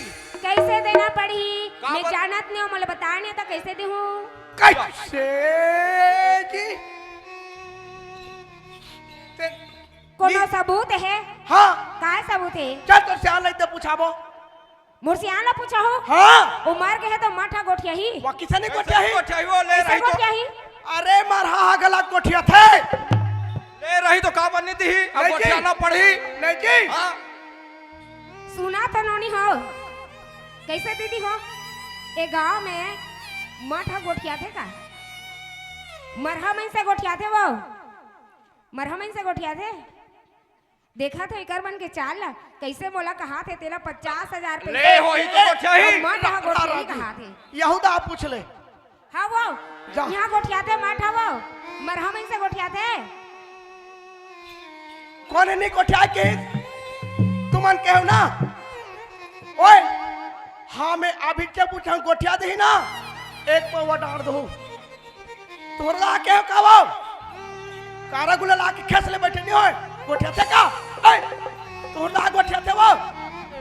कैसे देना पड़ही? का मैं बत- जानत नहीं हूँ, मोला बताए नहीं तो कैसे देहूँ? कैसे जी? ते- कोनो नी- सबूत है? हाँ। काय सबूत है? चल तोर सियान ला ते पूछाबो। मोर सियान ला पूछा हो? हाँ। वो मर गए है तो मरहा गोठियाही। वो किसे नहीं कैसे गोठियाही? गोठियाही वो ले कैसे रही तो। गोठियाही? अरे मरहा हा घला गोठियाथे। ले रही तो का बनी थी? अब नहीं जी। गोठियाना पड़ही। नहीं जी। हाँ। सुना तो नोनी हो। कैसे दीदी हो? ए गांव में मरहा गोठियाथे का? मरहा मन से गोठियाथे वो। मरहा मन से गोठियाथे। देखा तो एकर मन के चाल ला, कैसे मोला कहाथे, तेला पचास हजार पैसा ले होही तो गोठियाही। अउ मरहा गोठियाही कहाथे। यहूदा पूछ ले। हाँ वो, जा। यहाँ गोठियाथे मरहा वो, मरहा मन से गोठियाथे। कोन नहीं गोठिया के? तुमन कहो ना। ओए, हाँ मैं अभी से पूछा गोठिया देही ना, एक पौवा डाल दो। तोर ला के का वो? कारा गुला ला के खेस ले बैठे नहीं होय। गोठियाथे का? ए, तोर ला गोठियाथे वो?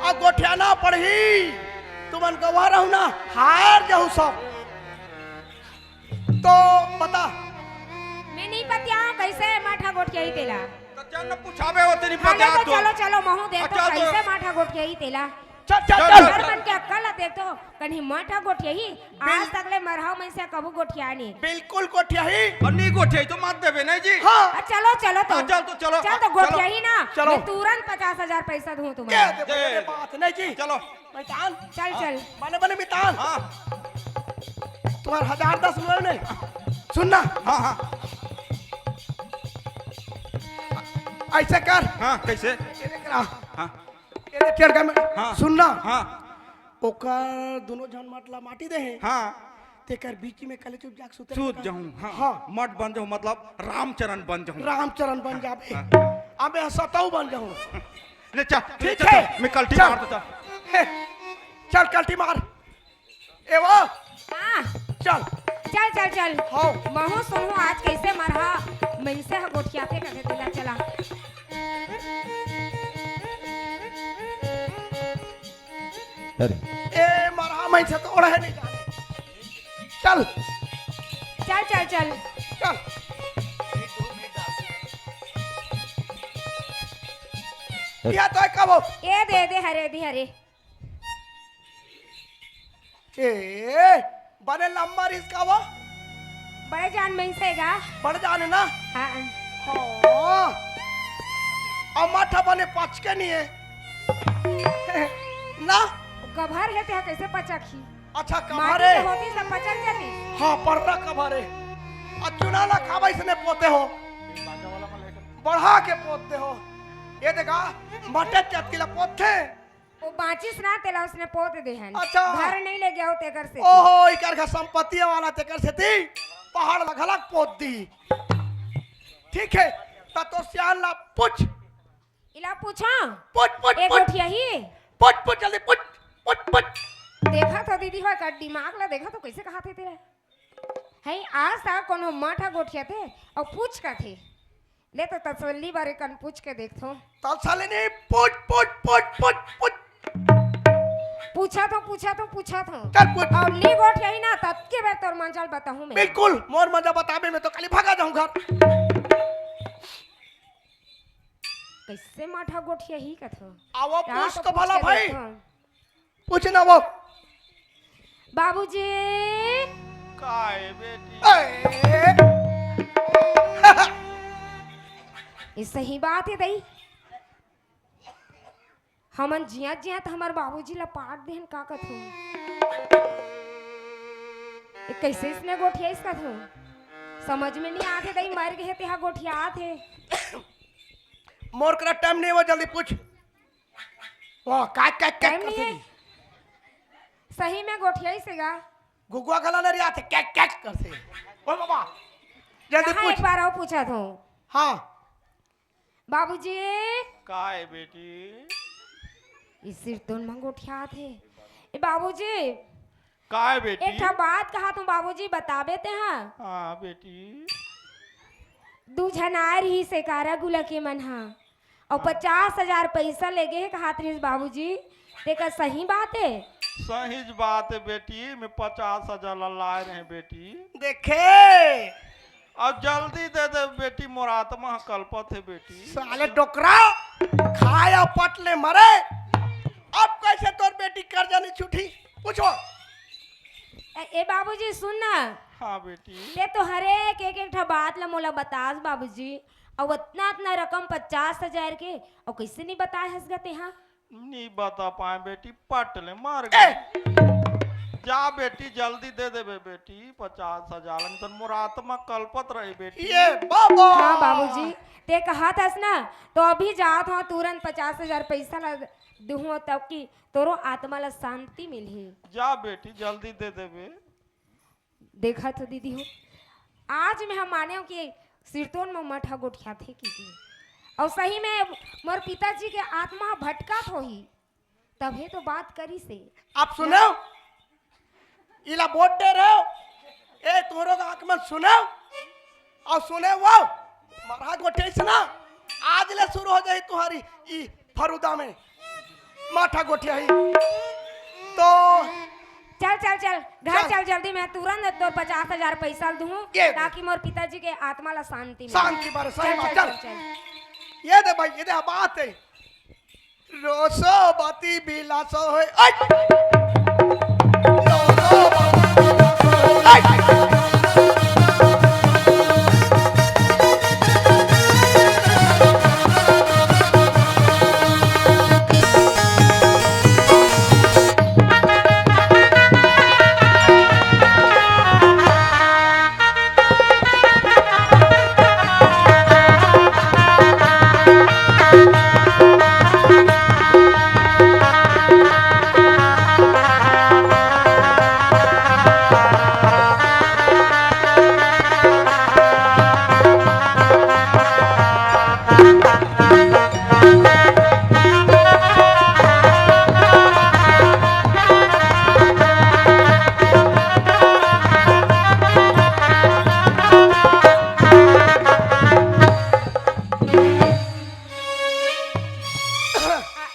आ गोठियाना पड़ही। तुमन गवा रहू ना, हार जाहू सब। तो बता। मैं नहीं पतिया कैसे मरहा गोठियाही तेला। तो चल न पूछाबे वो तेरी हाँ, ले पतिया तो तो। चलो, चलो, महू देख हाँ, तो चल तो। कैसे मरहा गोठियाही तेला। चल, चल, चल, चल। चल। हर मन के अक्कल ला देख तो, कहीं मरहा गोठियाही, आज बिल- तक ले मरहा मन से कभू गोठिया नहीं। बिल्कुल गोठियाही। और नहीं गोठियाही तो मत देबे, नहीं जी? हाँ। आ, चलो, चलो तो। हाँ, चल तो चलो। चल तो हाँ, चलो। गोठियाही ना, चलो। मैं तुरंत पचास हजार पैसा दूँ दे तुम्हारा। दे, दे, दे। बात नहीं जी। चलो। मितान। चल, हाँ। चल। बने, बने मितान। हाँ। तुम्हारा हजार दस रुपये नहीं। सुन ना। हाँ, हाँ। ऐसे कर। हाँ, कैसे? ये देख रहा। हाँ। ये देख, टेढ़ का में, हाँ। सुन ना। हाँ। ओकर दोनों झन मट ला माटी दे हे। हाँ। तेकर बीच में कले चुप जाके सुते सूत रह। जाहूँ, हाँ। हाँ। मट बन जाहूँ, मतलब रामचरण बन जाहूँ। रामचरण बन जाबे। हाँ। अबे सताऊ बन जाहूँ। ले चल, ठीक ले चल, है। चल, मैं कल्टी चल। मार देता। हे, चल कल्टी मार। ए वो। हाँ। चल। चल, चल, चल। हाँ। महू सुनहूँ आज कैसे मरहा मनसे ह गोठियाथे कथे तेला चला। अरे। ए, मरहा मनसे तो ओढ़े नहीं जाने। चल। चल, चल, चल। चल। अरे। या तो कबो। ए दे, दे, हरे, दे, हरे। ए, बने लंबा रिहिस का वो? बड़े जान मनसे गा। बड़े जान हे ना? हाँ। हाँ। अउ मरहा बने पचके नहीं हे। ना? कभर हे ते ह कैसे पचकही? अच्छा, कभर माटी हे। के होती सब पचक जाती। हाँ, परना कभर हे। अउ चुना ला खाबा इसने पोते हो। बढ़ा के पोतते हो। ये देखा, मटे चतकी ला पोतथे। वो बाँचिस ना, तेला उसने पोत दे हन। अच्छा। घर नहीं ले गया हो तेकर से। ओहो, इकर घर संपत्ति वाला तेकर से ती, पहाड़ ला घलक पोत दी। ठीक है, त तोर सियान ला पूछ। इला पूछा? पूछ, पूछ, एक पूछ। गोठियाही? पूछ, पूछ, जल्दी पूछ, पूछ, पूछ। देखा तो दीदी हो, एकर दिमाग ला देखा तो कैसे कहाथे तेला। है, आज तक कोनो मरहा गोठियाथे अउ पूछ कथे। ले तो तसल्ली बारे कन पूछ के देखथो। तसल्ली नहीं, पूछ, पूछ, पूछ, पूछ, पूछ। पूछा तो, पूछा तो, पूछा तो। चल पूछ। अब नी गोठियाही ना, ततके बेर तोर मजा बताहूँ मैं। बिल्कुल, मोर मजा बताबे में तो खाली भागा जाहूँ घर। कैसे मरहा गोठियाही कथो? आवो, पूछ तो भला भाई। पूछ ना वो। बाबूजी। काय बेटी? ए! ये सही बात हे दई। हमन जियत जियत हमर बाबूजी ला पाट देहन का कथू? ये कइसे इसने गोठियाइस कथू? समझ में नइ आत हे दई, मर गे हे तेहा गोठियात हे। मोर करा टाइम नइ हे, जल्दी पूछ। वाह, काय, काय, काय time नइ हे। सही में गोठियाइस हे गा? गुगुआ घला नइ रियाथे, कैक, कैक करथे। ओ बाबा, जल्दी कहाँ पूछ। एक बार अउ पूछत हूँ। हाँ। बाबूजी। काय बेटी? ई सिरतोन म गोठियात हे। ए बाबूजी। काय बेटी? एक ठा बात कहत हूँ बाबूजी, बताबे तेहा। हाँ बेटी। दू झन आए रिहिस हे कारा गुला के मन हा, अउ हाँ। पचास हजार पइसा लेगे हे कहत रिहिस बाबूजी, तेकर सही बात हे? सहीच बात हे बेटी, मैं पचास हजार ला लाए रहें बेटी। देखे, अब जल्दी दे दे बेटी, मोर आत्मा ह कलपत हे बेटी। साले डोकरा, खाय अउ पट ले मरे। अब कइसे तोर बेटी करजा नइ छूटही? पूछो। ए, ए बाबूजी, सुन ना। हाँ बेटी। ते तो हरेक एक, एक ठा बात ला मोला बतास बाबूजी। अउ अतना, अतना रकम पचास हजार के, अउ कइसे नइ बताए हस गा तेहा? नी बता पाए बेटी, पट ले मर ए! गे। जा बेटी, जल्दी दे देबे बेटी, पचास हजार, नहीं तो मोर आत्मा कलपत रही बेटी। ये बाबा! हाँ बाबूजी, ते कहत हस ना, तो अभी जात हूँ, तुरंत पचास हजार पइसा ला दूहूँ, तब कि तोरो आत्मा ला शांति मिलही। जा बेटी, जल्दी दे देबे। देखत हो दीदी हो, आज मैं ह माने हूँ कि सिरतोन म मठ ह गोठियाथे कि के। अउ सही में मोर पिताजी के आत्मा ह भटकत होही, तभे तो बात करिस हे। आप सुनेव, इला वोट दे रहे हो, ए तोरो का आंख में सुनेव, अउ सुनेव वो, मरहा गोठियाइस ना, आज ले शुरू हो जाही तुम्हारी ई फरूदा में माठा गोठियाही। तो चल, चल, चल, घर चल। चल जल्दी, मैं तुरंत तोर पचास हजार पइसा ल दूहूँ, ये दे। ताकि मोर पिताजी के आत्मा ला शांति मिले। शांति बर, सही चल, बात, चल, चल। चल, चल। ये दे भाई, ये दे, बात हे। रोसो बाती बिलासो हे। ऐ! रोसो बाती बिलासो हे। ऐ!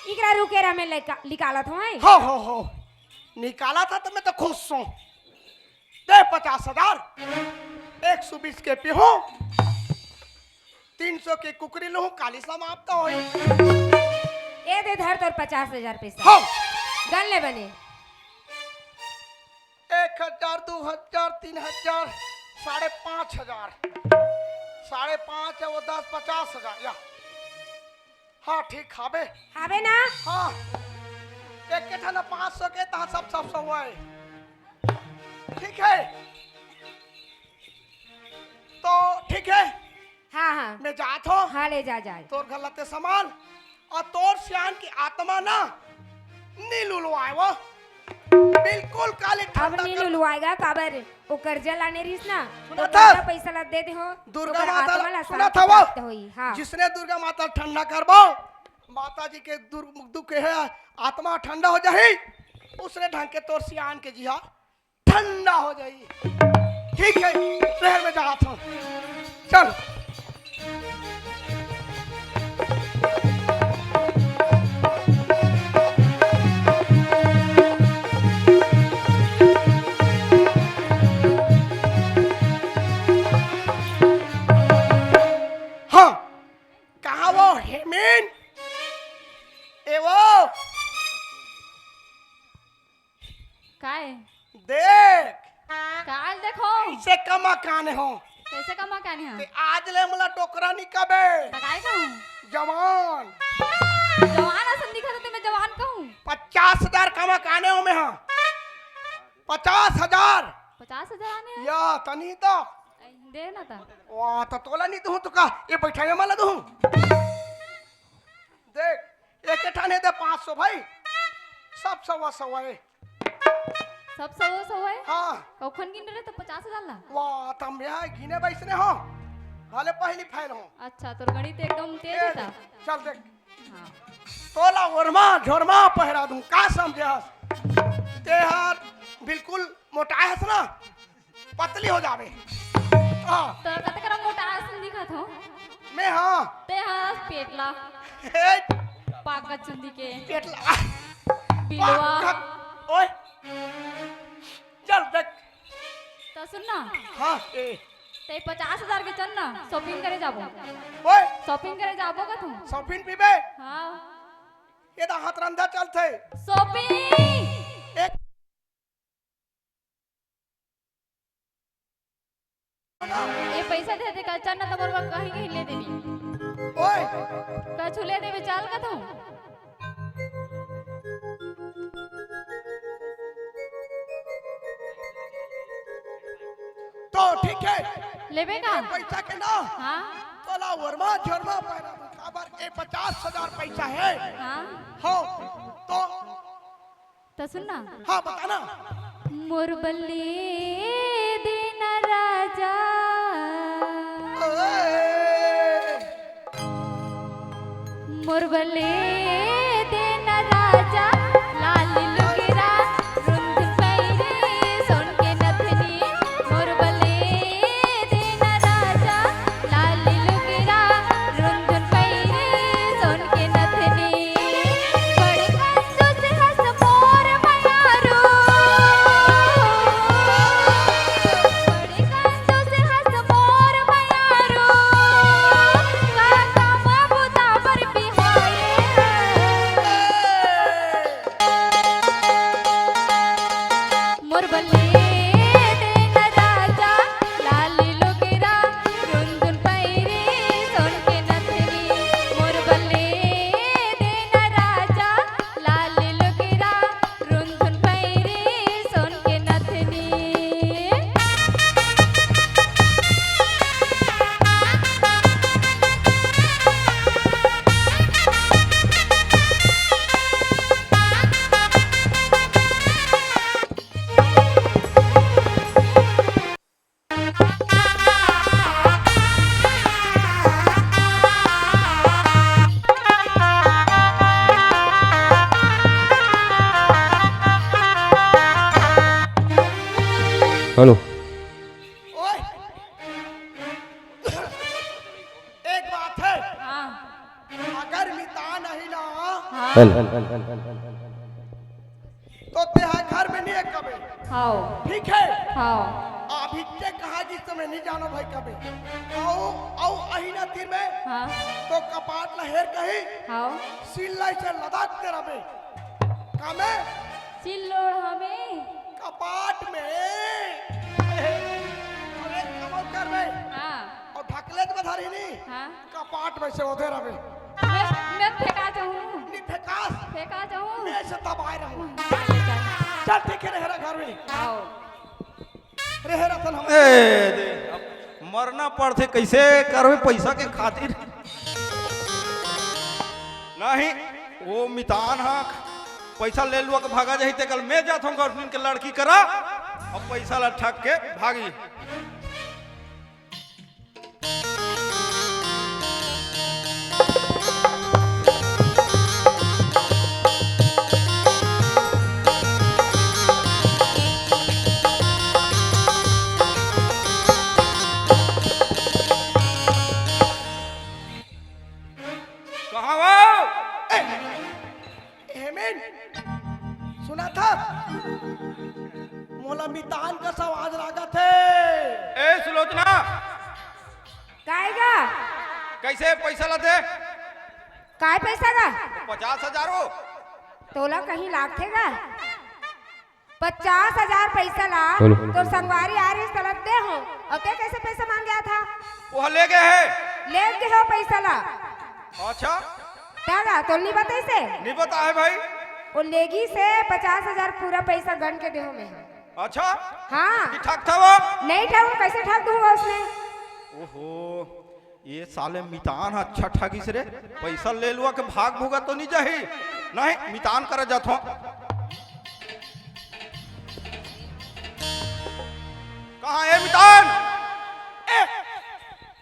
इकरा रुके रह, मैं लेका-, निकालत हूँ, हैं? हो, हो, हो। निकालत हस त मैं तो खुश हूँ। दे पचास हजार, एक सौ बीस के पीहूँ, तीन सौ के कुकरी लूहूँ, काली समाप्त होही। ए दे धर तोर पचास हजार पइसा। हो। गन ले बने। एक हजार, दू हजार, तीन हजार, साढ़े पाँच हजार। साढ़े पाँच हे वो दस, पचास हजार, या। हाँ, ठीक, हाबे। हाबे ना? हाँ। एक के ठन पाँच सौ के, तहाँ सब, सब सौ हे। ठीक हे। तो ठीक हे। हाँ, हाँ। मैं जात हूँ। हाँ, ले जा, जा। तोर घर ला ते संभाल। अउ तोर सियान के आत्मा ना, नी लुलवाए वो। बिल्कुल काली अब ठंडा नी कर लुलवाएगा, काबर वो कर्जा लाने रहिस ना, सुना तो था? कर्जा पइसा ला दे दे हो, दुर्गा ओकर माता आत्मा ला सुना शांति था वो? प्राप्त होई। हाँ। जिसने दुर्गा माता ठंडा करबो, माता जी के दुर-, दुख हे, आत्मा ठंडा हो जाही, उसने ढंग के तोर सियान के जिहा ठंडा हो जाही। ठीक हे, शहर में जात हूँ। चल। हाँ, कहाँ वो हेमिन? ए वो। काय? देख। काल देखो से कमा काने हो। कैसे कमा काने हो? ते आज ले मोला डोकरा नी कबे। त काय कहूं? जवान। जवान असन दिखत हे, ते मैं जवान कहूं? पचास हजार कमा काने हो मैं, हां। पचास हजार। पचास हजार आने हे? या, तनी तो। दे ना ता। वाह, तो तोला नी दूं तो का? ये बैठा है मला दूं। देख, एक ठाने दे पाँच सौ भाई, सब सवा सवा है। सब सवा सवा है? हाँ। कौखन गिन रहे तो पचास हजार ला? वाह, तम यहाँ गिने बैसने हो, भले पहली फैल हो। अच्छा, तोर गणित एकदम तेज है ता। चल देख। हाँ। तोला ओरमा झोरमा पहरा दूं, का समझे हस? ते हर बिल्कुल मोटाए हस ना, पतली हो जाबे। हाँ। तो कते करा मोटा असन दिखत हो? मैं हाँ। ते हाँ पेटला। हे। पाकत चुंदी के। पेटला। बिलवा। पाकत। ओए। चल देख। तो सुन ना। हाँ, ए। ते पचास हजार के चल ना, shopping करे जाबो। ओए। Shopping करे जाबो का तू? Shopping पीबे? हाँ। ये तो हाथ रंधा चलथे। Shopping। एक ये पैसा दे दे, कल चल ना, तमर बर कहीं कहीं ले देबी। ओए। कछु ले देबी, चल का तू। तो ठीक है। लेबे का? पैसा के ना। हाँ। तोला ओरमा झोरमा पहना दूं, काबर ए पचास हजार पैसा है। हाँ। हो, तो त सुन ना। हाँ, बता ना। मोर बल्ले देना राजा। ओए। मोर बल्ले देना राजा, लाल लुगरा, रुंधुन पैरी, सोन के नथनी। मोर बल्ले देना राजा, लाल लुगरा, रुंधुन पैरी, सोन के नथनी। बड़ कंजूस हस मोर मयारू। बड़ कंजूस हस मोर मयारू। का काम बुता बर बिहाए हस। मोर बल्ले देना राजा, लाल लुगरा, रुंधुन पैरी, सोन के नथनी। मोर बल्ले देना राजा, लाल लुगरा, रुंधुन पैरी, सोन के नथनी। हेलो। ओए, एक बात है। हाँ। अगर मितान नहीं ना, हाँ। हेलो। तो तेहा घर में नहीं है कबे। हाओ। ठीक है। हाओ। अभी के कहा जिस समय नहीं जानो भाई कबे। आओ, आओ अहिना तीर में। हाँ। तो कपाट ला हेर कही। हाओ। सिल्लाई से लदाक तेरा बे। कामे? सिल्लोड़ हमें। कपाट में। अरे कमल कर बे। हाँ। अउ ढकलेच बधारी नी। हाँ। कपाट में से ओधे रवे। मैं, मैं फेंका जाऊँ। नी फेंकास। फेंका जाऊँ। मैं से दबाए रहूँ। चल, चल। चल, ठीक है, रहे घर में। आओ। रहे रतन हम। ए, दे, अब मरना पड़थे, कैसे करबे पैसा के खातिर? नहीं, वो मितान हा पैसा ले लुआ के भागा जाही, ते कल मैं जात हूँ गर्लफ्रेंड के लड़की करा, अब पैसा ला ठग के भागी। कहाँ हो? ए, हेमंत, सुना था? मोला मितान का आवाज लागत है। ए सुलोचना, काय गा? कैसे पैसा लाते? काय पैसा गा? पचास हजार हो। तोला कहीं लागथे गा? पचास हजार पैसा ला हेलो। तोर संगवारी आ रही, तलत दे हो। ते कैसे पैसा मांग गया था? वो ले गए है। ले गए हो पैसा ला? अच्छा। दादा, तो नहीं बताई से? नहीं बताए भाई। वो लेगी से पचास हजार पूरा पैसा गन के देहो में। अच्छा। हाँ। कि ठग था वो? नहीं ठग, वो कैसे ठग दूंगा उसने? ओहो, ये साले मितान ह अच्छा ठगिस रे। पैसा ले लुआ के भाग भूगा तो नहीं जाही। नहीं, मितान करा जात हो। कहाँ है मितान? ए,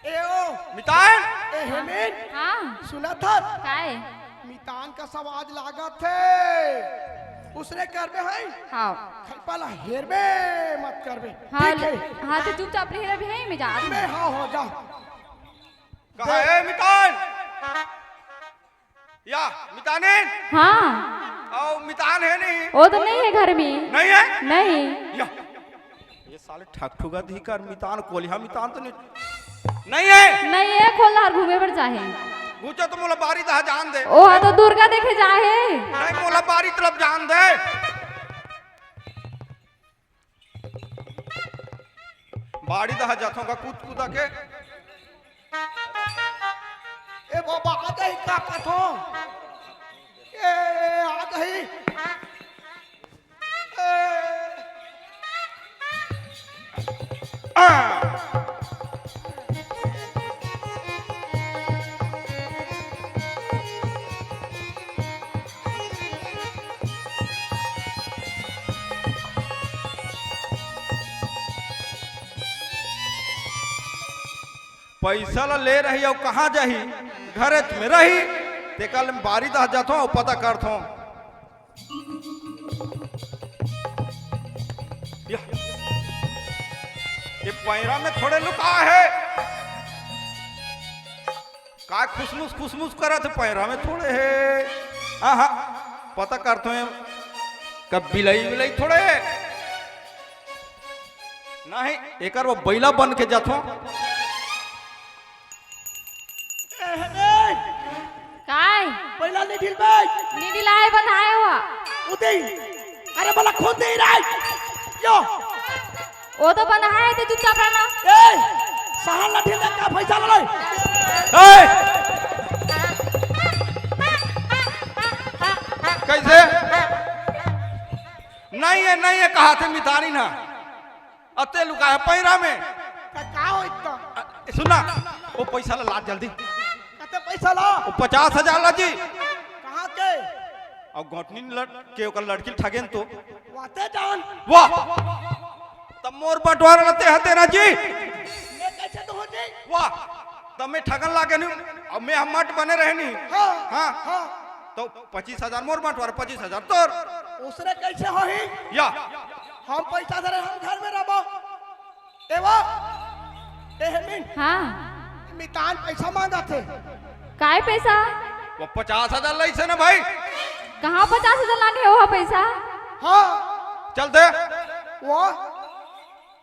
ए ओ, मितान? ए हेमिन, हाँ। सुना था? काय? मितान का सवाज लागत है। उसने करबे है? हाँ। खलपा ला हेरबे मत करबे। हाँ, ठीक है? हाँ, तो चुपचाप ले रहे हैं, मैं जा रही हूँ। मैं, हाँ, हो जा। कहाँ है मितान? या, मितानिन? हाँ। आओ, मितान है नहीं? वो तो नहीं है घर में। नहीं है? नहीं। या। ये साले ठग ठुगा दी कर मितान, कोलिहा मितान तो नहीं। नहीं है? नहीं है, खोल हर घूमे पर जाहे। घुचा तो मोला बारी दहा जान दे। ओ, हाँ तो दुर्गा देखे जाहे। नहीं, मोला बारी तरफ जान दे। बाड़ी दहा जाथों का कूद कूदा के। ए बाबा, आ जाही का कथो? ए, आ जाही। ए, आ। पैसा ला ले रही अउ कहाँ जाही? घरेच में रही। तेकर ले बारी दहा जाथों अउ पता करथों। या। ये पैरा में थोड़े लुका है। का खुसमुस खुसमुस करत हे, पैरा में थोड़े हे। हाँ, हाँ, पता करथों, कब बिलई विलई थोड़े हे। नहीं, एकर वो बैला बन के जाथों। ए, ए, काय? बैला नहीं ढिल भाई। नहीं ढिलाए, बंधाए हुआ। उदय, अरे भला खुद नहीं रही। यो। वो तो बंधाए थे, चुपचाप रहना। ए, सहन ला ढील दे का पैसा ले। ए! कैसे? नहीं है, नहीं है, कहा थे मितानी ना। अते लुका है पैरा में। का, का हो इतना? अ, सुन ना, वो पैसा ला, ला जल्दी। कते पैसा ला? वो पचास हजार ला जी। कहाँ के? अउ गौटनी लड़ के ओकर लड़की ठगेन तो। वाते जान। वाह। तब मोर बंटवारा लते हते ना जी। मैं कैसे तो हो जी? वाह। तब मैं ठगन लागे नहीं, अब मैं हम मट बने रहनी। हाँ, हाँ। हाँ। तो पच्चीस हजार मोर बंटवारा, पच्चीस हजार तोर। उसने कैसे होही? या। हम पैसा धरे हम घर में रहबो। ए वो, ए हेमिन। हाँ। मितान पैसा मांगत हे। काय पैसा? वो पचास हजार लइसे ना भाई। कहाँ पचास हजार लाने हो पैसा? हाँ। चल दे। वो,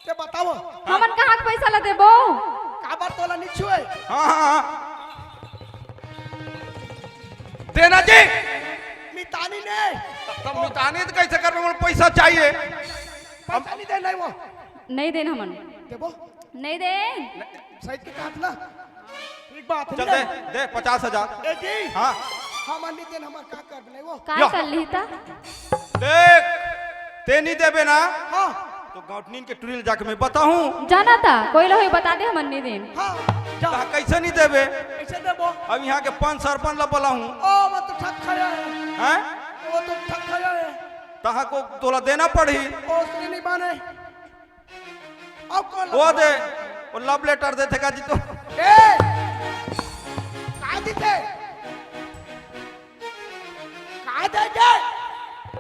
ते बताओ। हमन कहाँ के पैसा ला देबो? काबर तोला नहीं छुए? हाँ, हाँ, हाँ। देना जी। मितानी ने। तब मितानी तो कैसे करबे? मोला पैसा चाहिए। पैसा नहीं दे, नहीं वो। नहीं देन हमन। देबो? नहीं देन। सही के कहत ना। ठीक बात है, चल दे, दे पचास हजार। ए जी। हाँ। हमन नहीं देन, हमर का करबे नहीं वो। का या। कर ली ता? देख, ते नहीं देबे ना। हाँ। तो गौटनीन के टुरी ल जाके मैं बताहूँ। जाना था, कोई ला होई बता दे, हमन नहीं देन। हाँ, जा। ता कैसे नहीं देबे? कैसे देबो? अब यहाँ के पंच सरपंच ला बोलाहूँ। ओ, वो तो ठग खाया है। हैं? वो तो ठग खाया है। तहा को तोला देना पड़ही। ओ, श्री नहीं माने। अब कौन वो लफड़ा? दे, वो love letter देथे का जी तो। ए! का दीथे? का दे दे?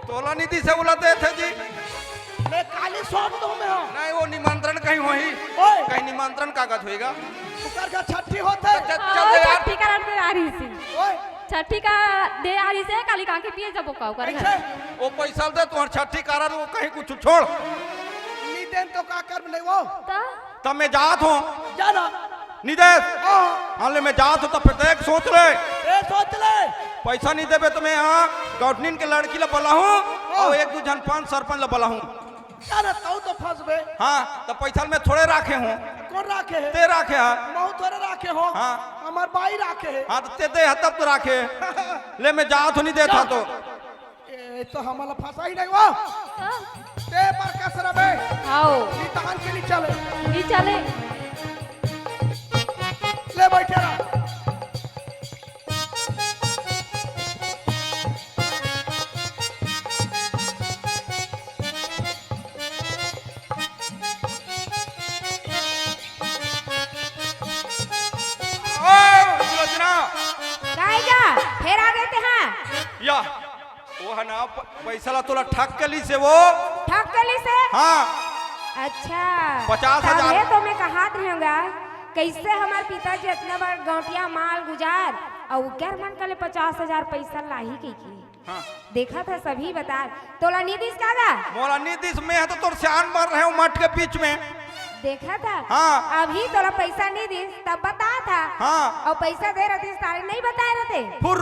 तोला नहीं दिसे, उला देथे जी। मैं काली सौंप दूं मैं। नहीं, वो निमंत्रण कहीं होही। ओए। कहीं निमंत्रण कागज होएगा। ओकर का छठी होथे। चल, चल हाँ, दे यार। छठी का रात में आ रही थी। ओए। छठी का दे आ रही से, काली काके पिए जबो का ओकर घर। कैसे? वो पैसा दे, तुम्हार छठी कारण वो कहीं कुछ छोड़। निदेन तो का कर्म नहीं वो। ता? तब मैं जात हूँ। जाना। निदेश। हाँ। हाँ, ले मैं जात हूँ, तब फिर देख, सोच ले। ए, सोच ले। पैसा नहीं देबे तो मैं यहाँ गौटनीन के लड़की ला बोला हूँ हाँ। और एक दू झन पंच सरपंच ला बोला हूँ। जाना, तू तो फंसबे। हाँ, तो पैसा मैं थोड़े राखे हूँ। राखे हे। ते राखे हा? महूँ थोरे राखे हों। हाँ। हमर बाई राखे हे। हाँ, त ते दे हा तब तो राखे। ले, मैं जात हों, नहीं देत हा तो। ए, तो हमला फंसा ही नहीं वो। हाँ। ते पर कसर बे। आओ। नितान के नहीं चले। नहीं चले। ले बैठे रहा। ओ, सुलोचना। काय गा? फेर आ गे ते हा? या, वो हे ना, प-, पैसा ला तोला ठग के लिस हे वो। ठग के लिस हे? हाँ। अच्छा। पचास हजार। तभे तो मैं कहात रहेंव गा, कैसे हमर पिताजी अतना बड़ गौंटिया माल गुजार, अउ ओकर मन कले पचास हजार पैसा लाही कहिके। हाँ। देखा था सभी बता, तोला नी दिस का गा? मोला नी दिस, मैं ह तो तोर सियान बर रहे हूँ मठ के बीच में। देखा था? हाँ। अभी तोला पैसा नी दिस, तब बता था। हाँ। अउ पैसा दे रहतिस, तारे नहीं बताए रहते। फुर।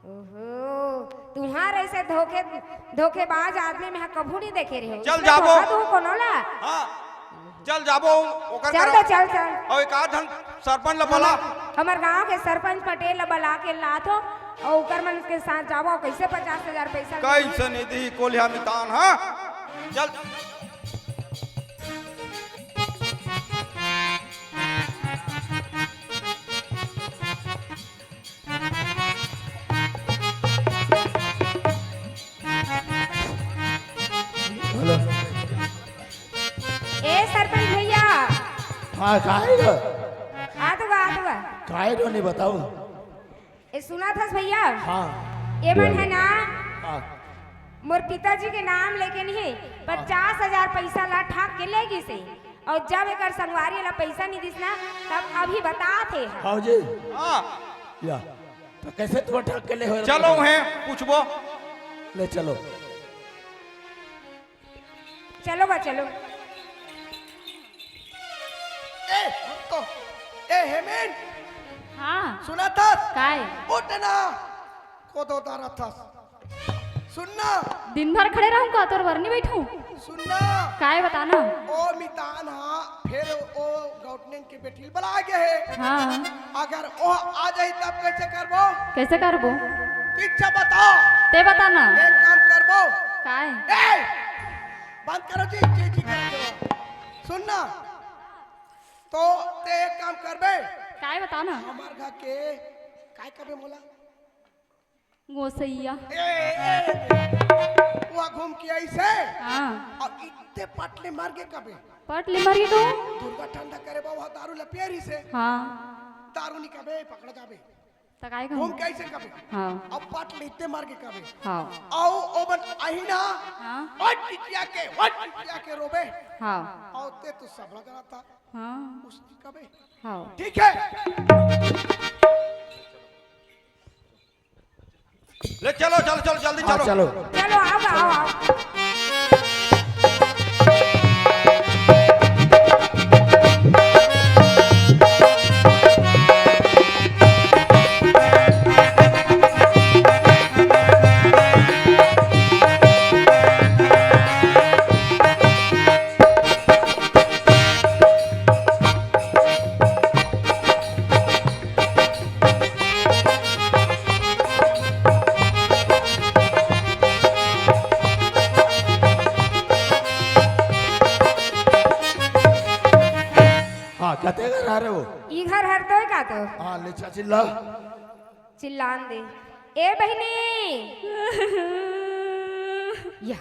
ओहो, तुम्हार ऐसे धोखे, धोखेबाज आदमी मैं ह कभू नहीं देखे रहे हूँ। चल इसमें जाबो। धोखा दूँ कोनो ला? हाँ। चल जाबो, ओकर चल करा। बे, चल, चल। अउ एक आध झन सरपंच ल बला। हमर, हमर गांव के सरपंच पटेल ल बला के लाथों, अउ ओकर मन के साथ जाबो, कैसे पचास हजार पैसा कैसे निधि कोलिया मितान, हाँ? चल। हेलो। ए सरपंच भैया। हाँ, काहे गा? आ तो गा, आ तो गा। काहे गा नहीं बताओ? ए सुनत हस भैया? हाँ। ए मन हे ना? हाँ। मोर पिताजी के नाम लेके नहीं, पचास हजार पैसा ला ठग के ले गिस हे। अउ जब एकर संगवारी ला पैसा नहीं दिस ना, तब अभी बतात हे। हाँ जी। हाँ। या, तो कैसे तू ठग के ले हो? चलो, उहें पूछबो। ले चलो। चलो बा, चलो। ए, रुक तो। ए, हेमेन। हाँ। सुनत हस? काय? उठ ना। कोदो दारत हस। सुन ना। दिन भर खड़े रहूं का? तोर बर नहीं बैठूं? सुन ना। काय बता ना? ओ मितान हा, फेर ओ गौटनेन के बेटी ल बला गे हे। हाँ। अगर ओ आ जाही तब कैसे करबो? कैसे करबो? इच्छा बता। ते बता ना। एक काम करबो। काय? ए! बंद करो जी, जी, जी, करो, करो। सुन ना। तो ते एक काम करबे। काय बता ना? हमर घर के काय कबे मोला? गोसैया। ए, ए, ए, वहाँ घूम के आइस हे। हाँ। अउ इत्ते पट ले मर गे कबे। पट ले मर गे तो? दुर्गा ठंडा करे बा, वहाँ दारू ल पिए रिहिस हे। हाँ। दारू नहीं कबे, पकड़ जाबे। त काय घूम कहूँ? के आइस हे कबे। हाँ। अउ पट ले इत्ते मर गे कबे। हाँ। अउ ओ मन आही ना। हाँ। ओ टिटिया के, ओ टिटिया के रोबे। हाँ। अउ ते तो सब लग रहा था। हाँ। उस कबे। हाँ। ठीक है। ले चलो, चलो, चलो, जल्दी हाँ, चलो। चलो। चलो, आओ, आओ, आओ। हाँ, कते घर हरे वो? ई घर हर तो का तो? हाँ, ले चा चिल्ला। चिल्लान दे। ए बहिनी! या,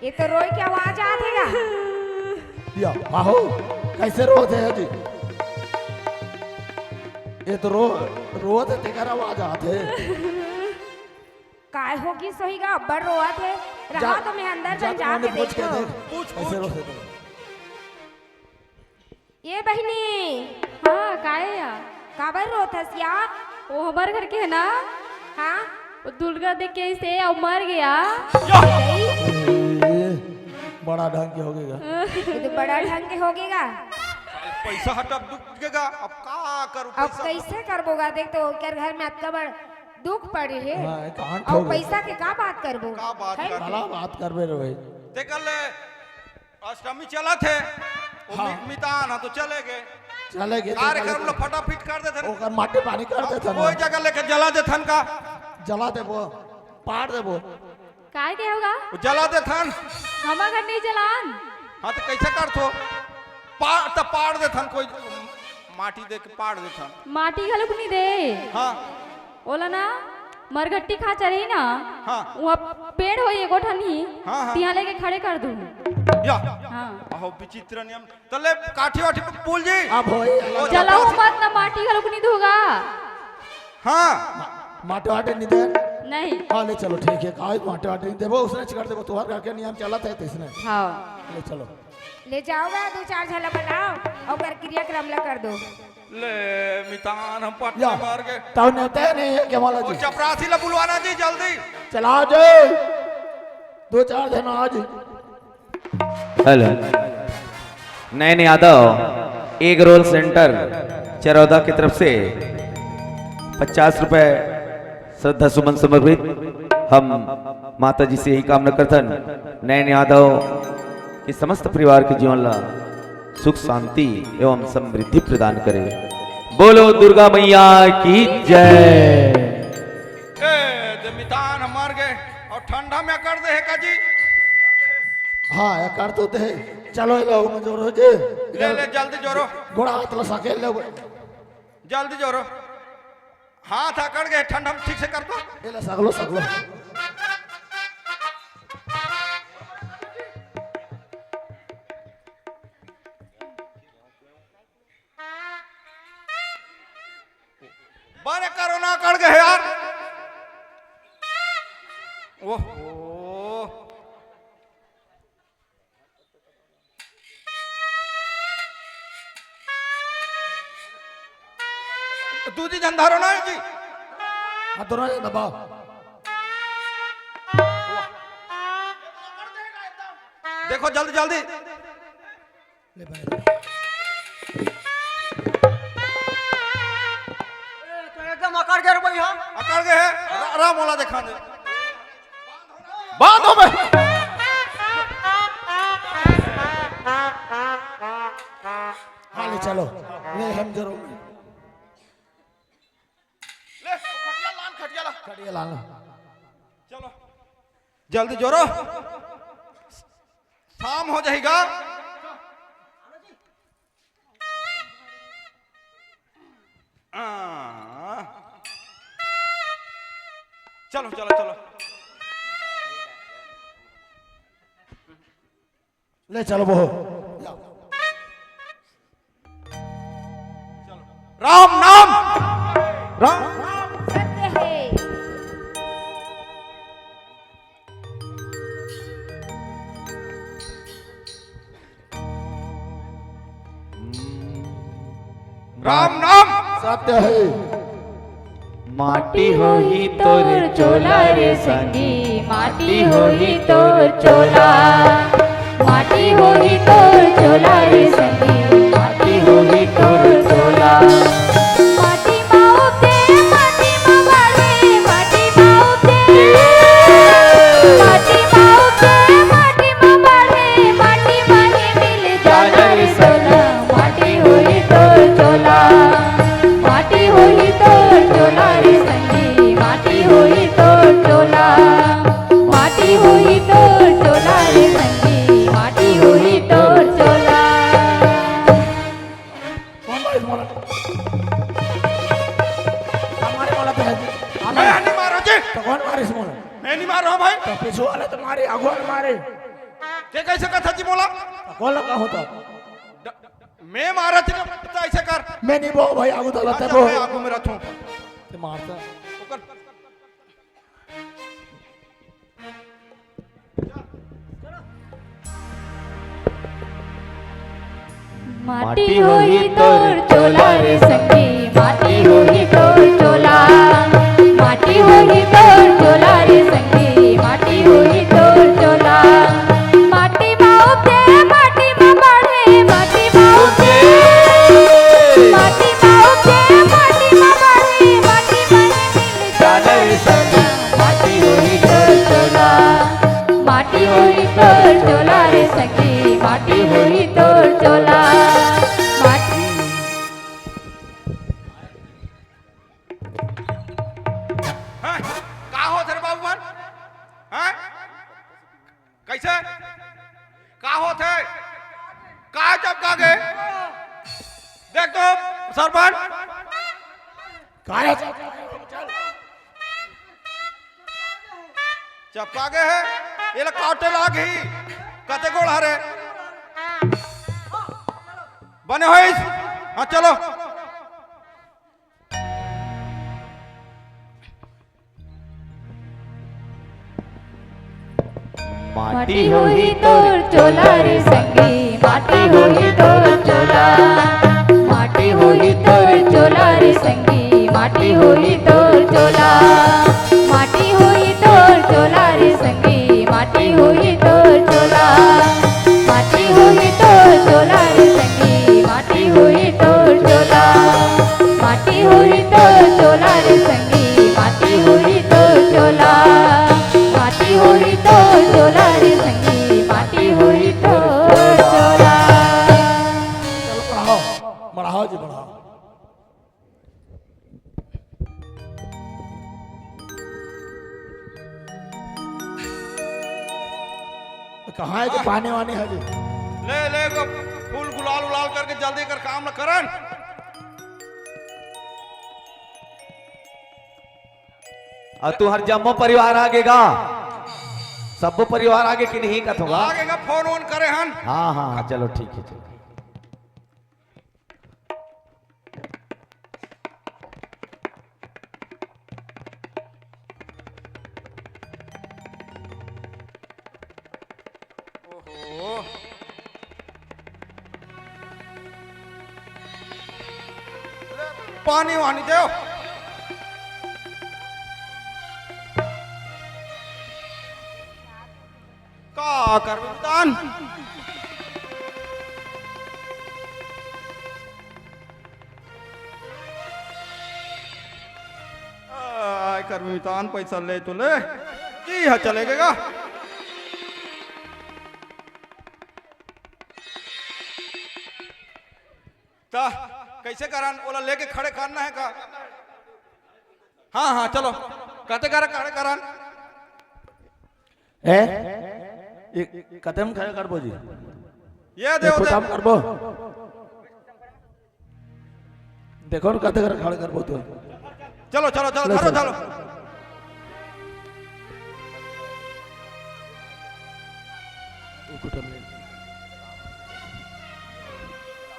ये तो रोए के आवाज आत हे गा। या, आहो, कैसे रोत हे जी? ये तो रो, रोत हे, तेकर आवाज आत हे। काय होगिस होही गा, अब्बड़ रोवत हे। रहा जा, तो मैं अंदर जा, बन जाके उन्हें पूछ के देखो। देख, पूछ, कैसे पूछ। रोत हे तो। ए बहिनी। हाँ, काय या? काबर रोत हस या? वो हमर घर के हे ना? हाँ? वो दुर्गा देख के आइस हे अउ मर गे। या! ए, बड़ा ढंग के होगे गा। ये तो बड़ा ढंग के होगे गा। पैसा हटा दुख गे गा, अब का करूँ अब पैसा? कैसे करबो गा? देख तो ओकर घर में अतका बड़ दुख पड़े हे। हाँ, ये कांड अउ होगे। पैसा के का बात करबो? का बात है? करबो? भला बात करबे रे भाई। देख ले, अष्टमी चलत हे, ओ हाँ। मि-, मितान ह तो चले गे। चले गे तो कार्यक्रम चले गे। ल फटाफिट कर देथन। ओकर माटी पानी कर अब देथन। कोई जगह लेके जला देथन का? जला देबो, पाड़ देबो। काय के होगा? वो जला देथन। हमर घर नहीं जलान। हाँ, तो कैसे करथो? पा-, तो पाड़ देथन, कोई माटी दे के पाड़ देथन। माटी घलोक नहीं दे। हाँ। ओला ना, मरघट्टी खाचर ही ना, हाँ। वहाँ पेड़ होई एगो ठन ही, हाँ, हाँ। तिहाँ लेके खड़े कर दू। या। हाँ। अहो, विचित्र नियम। तले काठी वाठी पे पुल जी। अब होई, ओ, जलाऊ मत ना, माटी घलोक नहीं दूंगा। हाँ। मा-, माटी वाटी नहीं दे? नहीं। हाँ, ले चलो, ठीक है, काहे माटी वाटी नहीं देबो, उसने चिकड़ देबो, तुम्हारे घर के नियम चलत है, तो इसने। हाँ। ले चलो। ले जाओ बा, दू चार झन ला बुलाओ, अउ ओकर क्रियाक्रम ला कर दो। ले मितान, हम पट्टा या। मार के। तब नेता नहीं है क्या वाला ओ जी? चपरासी ला बुलवाना जी, जल्दी। चला जी, दो चार झन आ जी। Hello, Nayan Yadav, egg roll centre, Charauda की तरफ से पचास रुपए श्रद्धा सुमन समर्पित। हम माता जी से यही कामना करथन, नयन यादव के समस्त परिवार के जीवन ला सुख, शांति एवं समृद्धि प्रदान करे। बोलो दुर्गा मैया की जय। ए, दे मितान हमार गे, अउ ठंडा में कर दे हे का जी? हाँ, ये कर तो दे। चलो, ये लो, जोरो जी। ले, ले, जल्दी जोरो। गोड़ा हाथ ला साके ले। जल्दी जोरो। हाथ अकड़ गे, ठंडा में ठीक से कर दो। ये ले, साकलो, साकलो। बने कोरोना कड़ गे हे यार। ओहो। दूजी झन धरो ना जी। हाँ, दोनों झन दबाओ। देखो जल्दी जल्दी। ले भाई। ए, तो एकदम अकड़ गे रे भैया। अकड़ गे हे। रा-, राम वाला देखा दे। बांधो बे। हाँ, ले चलो। ले हम जरूर। ले, खटिया लान, खटिया ला। खटिया लान। चलो। जल्दी जोरो। शाम हो जाएगा। आ। चलो, चलो, चलो। ले चलो बहो। राम नाम। राम। सत्य है। राम नाम। सत्य है। माटी होही तोर चोला रे संगी, माटी होही तोर चोला। माटी होही तोर चोला रे संगी, माटी होही तोर चोला। माटी मा उपजे, माटी मा बाढ़े, माटी मा उपजे। माटी मा उपजे, माटी मा बाढ़े, माटी मा ही मिल जाना रे सोना। माटी होही तोर चोला, माटी होही तोर चोला रे संगी, माटी होही तोर चोला। माटी होही तोर चोला रे संगी, माटी होही तोर चोला। कौन मारिस मोला? कौन मारे मोला तो है जी? मैं नहीं मारो जी। तो कौन मारिस मोला? मैं नहीं मारो भाई। तो पीछे वाला तो मारे, आगू वाला मारे। के कैसे कथा जी मोला? तो कौन लगा होता? ड-, मैं मारा थी ना, तो ऐसे कर। मैं नहीं बो भाई, आगू तो लगता अच्छा, बो। मैं आगू में रहता हूँ। ते मारता। ऊपर। माटी होही तोर चोला रे संगी, माटी होही तोर चोला। माटी होही तोर चोला रे संगी, माटी होही तोर चोला। माटी मा उपजे, माटी मा बाढ़े, माटी मा उपजे। माटी मा उपजे, माटी मा बाढ़े, माटी मा ही मिल जाना रे संगी। माटी होही तोर चोला, माटी होही तोर चोला रे संगी, माटी होही तोर चोला। का गे? देख तो सरपंच। काय? चपका गे हे, एला काटे लागही। कते गोड़ हरे? बने होइस? हाँ, चलो। माटी होही तोर चोला रे संगी, माटी होही तोर चोला। माटी होही तोर चोला रे संगी, माटी होही तोर चोला। माटी होही तोर चोला रे संगी, माटी होही तोर चोला। माटी होही तोर चोला रे संगी, माटी होही तोर चोला। माटी होही तोर चोला रे संगी, माटी होही तोर चोला। माटी होही तोर चोला रे संगी, माटी होही तोर चोला। चलो, बढ़ाओ, बढ़ाओ जी, बढ़ाओ। कहाँ हे के पानी वानी हे जी? ले, ले, को फूल गुलाल उलाल करके जल्दी कर, काम न करन। अउ तुंहर जम्मो परिवार आगे गा? सब्बो परिवार आगे कि नहीं कथों गा? आगे गा, फोन वोन करे हन। हाँ, हाँ, हाँ, चलो ठीक हे, चलो। ओहो। पानी वानी देव। का करबे मितान? आय करबे मितान, पैसा ले तो ले, जी हा चले गेगा। त कइसे करन? ओला लेके खड़े करना हे का? हाँ, हाँ, चलो। कते कर खड़े करन? ए, ए, कते म खड़े करबो जी? ये दे, एको दे। काम करबो। देखो न, कते कर खड़े करबो तो। चलो, चलो, चलो, ले धरो, चल। चलो।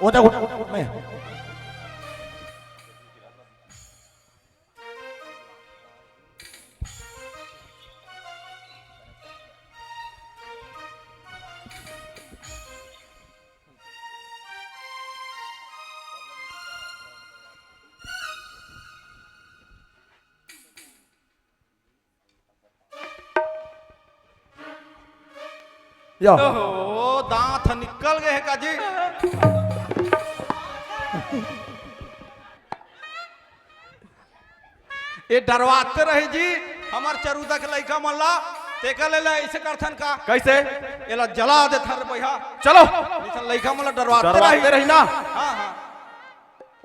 ओ देखो, मैं। या। ओहो, दांत ह निकल गे हे का जी? ए डरवाते रहे जी, हमर चरूदा के लइका मन ला, तेकर ले ले अइसे करथन का? कइसे? एला जला देथन रे भइया। चलो। अइसन लइका मन ला डरवाते डरवाते रही। रही ना। हाँ, हाँ।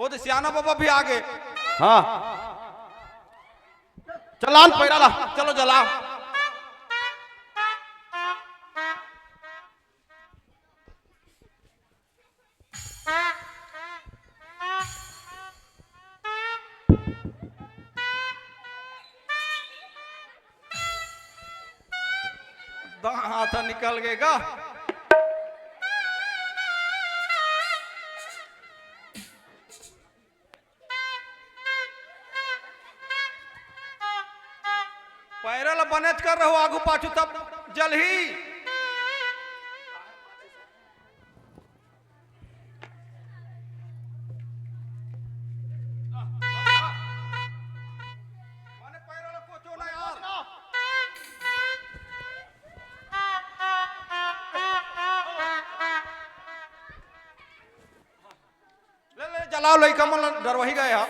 ओ दे सियाना बाबा भी आगे। हाँ। चलान पैरा ला। चलो जला। दांत निकल गे गा। पैरा ला बनेच कर रहो आगू पाछू तब जलही। ले, ले, जलाओ, लइका मन डरवाही गए हा।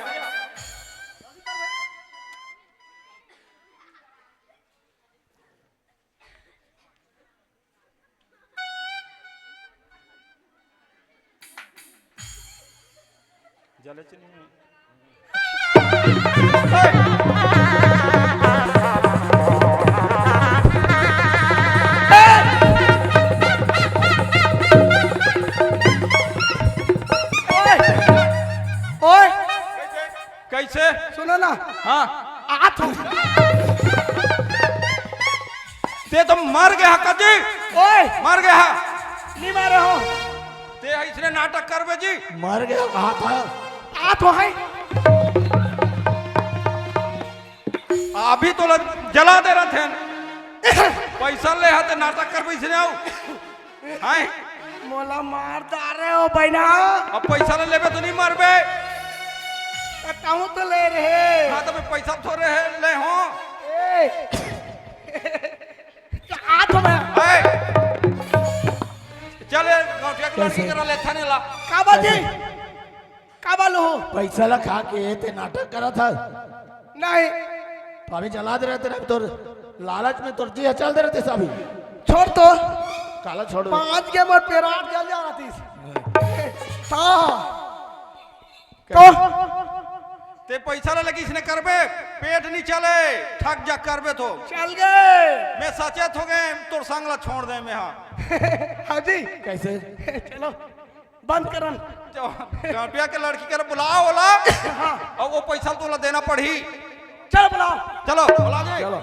जले चली। ना। हाँ। आत हो। ते तो मर गया कजी। ओए। मर गया। नहीं मारे हो। ते इसने नाटक करबे जी। मर गया कहा था। आत हो है। अभी तो लग, जला दे रहे थे। पैसा ले हाथे नाटक करबे इसने आओ। हैं? मोला मार डारे हो बहिना। अब पैसा ले लेबे तो नहीं मरबे। त कहूँ तो ले रहे। हाँ, तो मैं पैसा थोड़े है, ले हो। ए। त आत हो मैं। ए। चल, ये गौटिया के लड़की कैसे? करा ले, थाने ला। का बात है? कैसे? का बात हो? पैसा ला खा के ते नाटक करा था। नहीं। तो अभी जला दे रहे थे ना, तोर लालच में तोर जी चल दे रहे थे सभी। छोड़ तो। काला छोड़। पाँच के मोर पेराट जल जा रहा थी। हाँ। तो? ते पैसा ले लगी इसने करबे, पेट नहीं चले, ठग जा करबे तो। चल गए। मैं सचेत हो गए, तोर संग ला छोड़ दे मैं, हाँ। हाँ जी। कैसे? चलो, बंद करन। जो, गौटिया के लड़की कर बुलाओ ओला। हाँ। और वो पैसा तोला देना पड़ी। चल बुलाओ। चलो, बुला दे। चलो।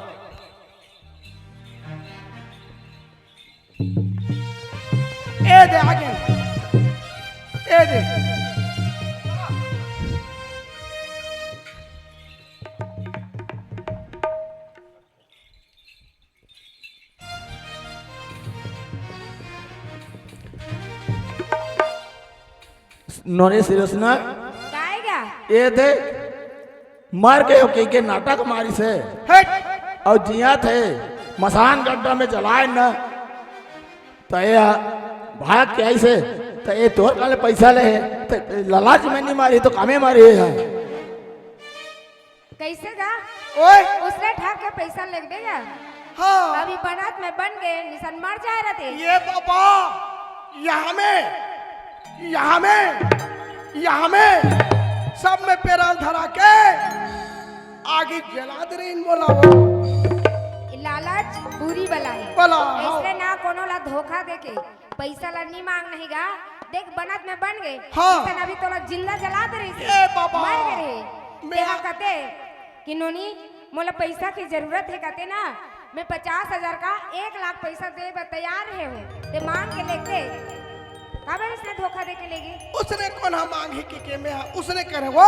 ए दे आगे। ए दे। नोनी सिरसना। काय गा? ए दे। मर के हो के, के नाटक मारी से। हट। और जिया थे मसान गड्ढा में जलाए न। त ये भाग के आई से। त ये तोर काले पैसा ले है। त लालच में नहीं मारी तो कामे मारी है। कैसे गा? ओए। उसने ठग के पैसा ले देगा। हाँ। अभी बनत में बन गए, निशान मर जाए रहते। ये बाबा, यहाँ में, यहाँ में, यहाँ में, सब में पेराल धरा के आगे जला दे रही बोला वो। ये लालच बुरी बला है। बला, हाँ। इसलिए ना कोनो ला धोखा दे के पैसा ला नी मांग नहीं गा। देख, बनत में बन गए। हाँ। अभी तोला जिंदा जला दे रही से। ए बाबा। मर गए रहे। मैं तेहा कहते कि नोनी, मोला पैसा की जरूरत है कहते ना, मैं पचास हजार का एक लाख पैसा दे बर तैयार है हूँ। ते मांग के लेके, काबर इसने धोखा दे के लेगे? उसने कौन हा मांग ही कि, के मैं हा, उसने करे वो।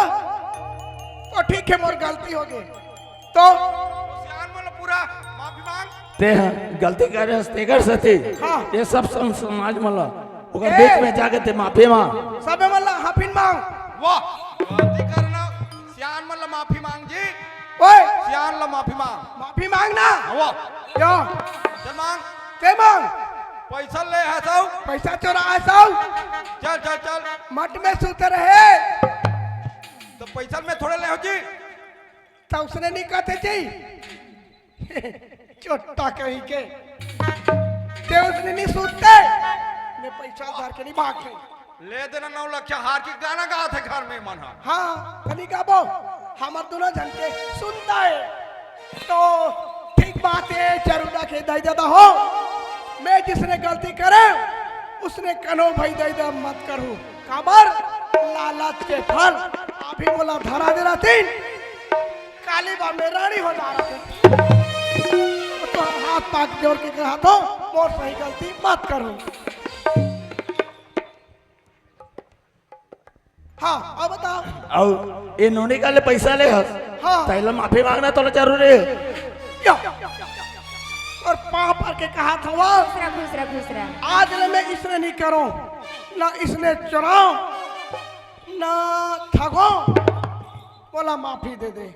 तो ठीक है, मोर गलती हो गई। तो सियान मन ल पूरा माफी मांग। ते ह गलती करे हस, तेकर सेती हाँ। ये सब सम-, समाज मन ल ओकर ए! बीच में जाके ते माफी मांग। सबे मन ल हाफिन मांग। वाह, गलती करना, सियान मन ल माफी मांग जी। ओए! सियान ल माफी मांग। माफी मांग ना। हाँ, वाह। या। चल मांग। ते मांग। पैसा ले है सब। पैसा चोरा है सब। चल, चल, चल। मठ में सुते रहे। तो पैसा में थोड़े ले हो जी। त उसने नहीं कहते जी। चोट्टा कहीं के। ते उसने नहीं सुनते। मैं पैसा उधार के नहीं भाग गए। ले देना नौ लख हार के गाना गात हे घर में मन हा। हाँ, कनी गाबो। हमर दोनों जन के सुनता है। तो ठीक बात है, जरूर के दई देता हो। मैं जिसने गलती करे, उसने कनो भाई दई दे मत करू। काबर लालच के फल अभी मोला धरा दे रहतीन, काली बा में रानी हो जा रहतीन। तो हाथ पाक जोड़ के कहा तो मोर सही गलती मत करो। हाँ, अब बताओ। अउ ए नोनी का ले पैसा ले हस। हाँ। तैला माफी मांगना तोला जरूरी है। या। और पाँव पर के कहा था वो। खुश रह, खुश रह, खुश रह। आज ले मैं इसने नहीं करो, ना इसने चुराओ, ना ठगो, बोला माफी दे दे।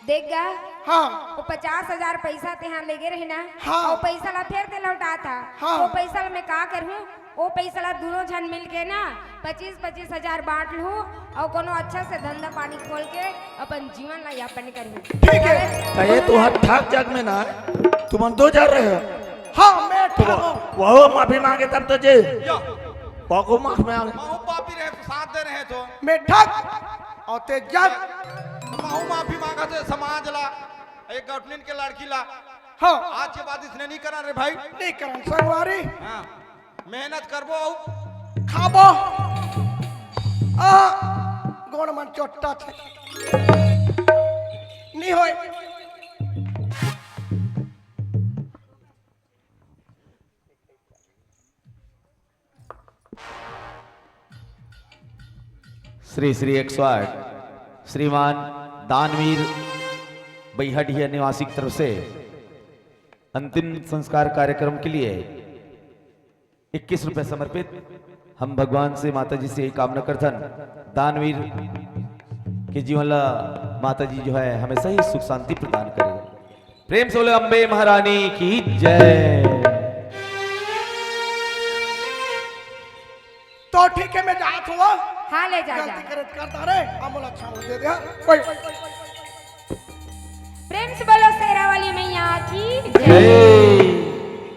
देख गा, हाँ। वो पचास हजार पैसा तेहा लेगे रहे ना, हाँ। वो पैसा ला फेर ते लौटा था। हाँ। वो पैसा ला मैं का करहूँ? वो पैसा ला दोनों झन मिल के ना पच्चीस पच्चीस हजार बांट लूँ और कोनो अच्छा से धंधा पानी खोल के अपन जीवन ला यापन करहूँ। ठीक है। कहे तो हर ठाक जग में ना, तुमन दो जा रहे हो। हाँ, मैं तो ठगो। वो माफी मांगे तब तो जे। या। बाको माफ में आवे। महू पापी रहे तो साथ दे रहे तो। मैं ठग और ते जग। महू माफी मांगा थे समाज ला, एक गठनिन के लड़की ला। हाँ। आज के बाद इसने नहीं करा रे भाई। नहीं करा संगवारी। हाँ। मेहनत करबो अउ खाबो। आ, कोन मन चोट्टा थे। नहीं होय। श्री श्री एक सौ आठ श्रीमान दानवीर बैहटिया निवासी की तरफ से अंतिम संस्कार कार्यक्रम के लिए इक्कीस रुपए समर्पित। हम भगवान से, माता जी से यही कामना करथन, दानवीर के जीवन ला माता जी जो है हमेशा ही सुख शांति प्रदान करे। प्रेम से बोले अम्बे महारानी की जय। तो ठीक है, मैं जात हुआ। हाँ, ले जा, गलती जा। करत करता रे, अमल अच्छा हो दे दे। कोई प्रेम से बोलो शेरा वाली मैया की जय। जय।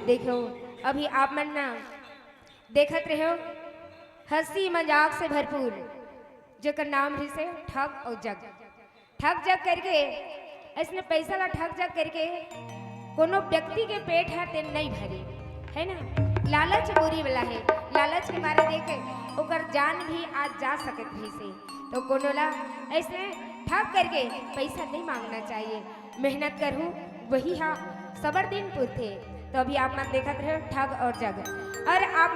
देखो, अभी आप मन ना देखत रहे हो, हंसी मजाक से भरपूर, जेकर नाम रहिसे ठग और जग। ठग जग करके, ऐसने पैसा ला ठग जग करके कोनो व्यक्ति के पेट ह तेन नहीं भरे, है ना? लालच बुरी वाला है, लालच के मारे देखे ओकर जान भी आज जा सकत रहिसे। तो कोनो ला ऐसने ठग करके पैसा नहीं मांगना चाहिए। मेहनत करहू, वही हा सबर दिन पुरथे। तो अभी आप मन देखत रहे ठग और जग, और आप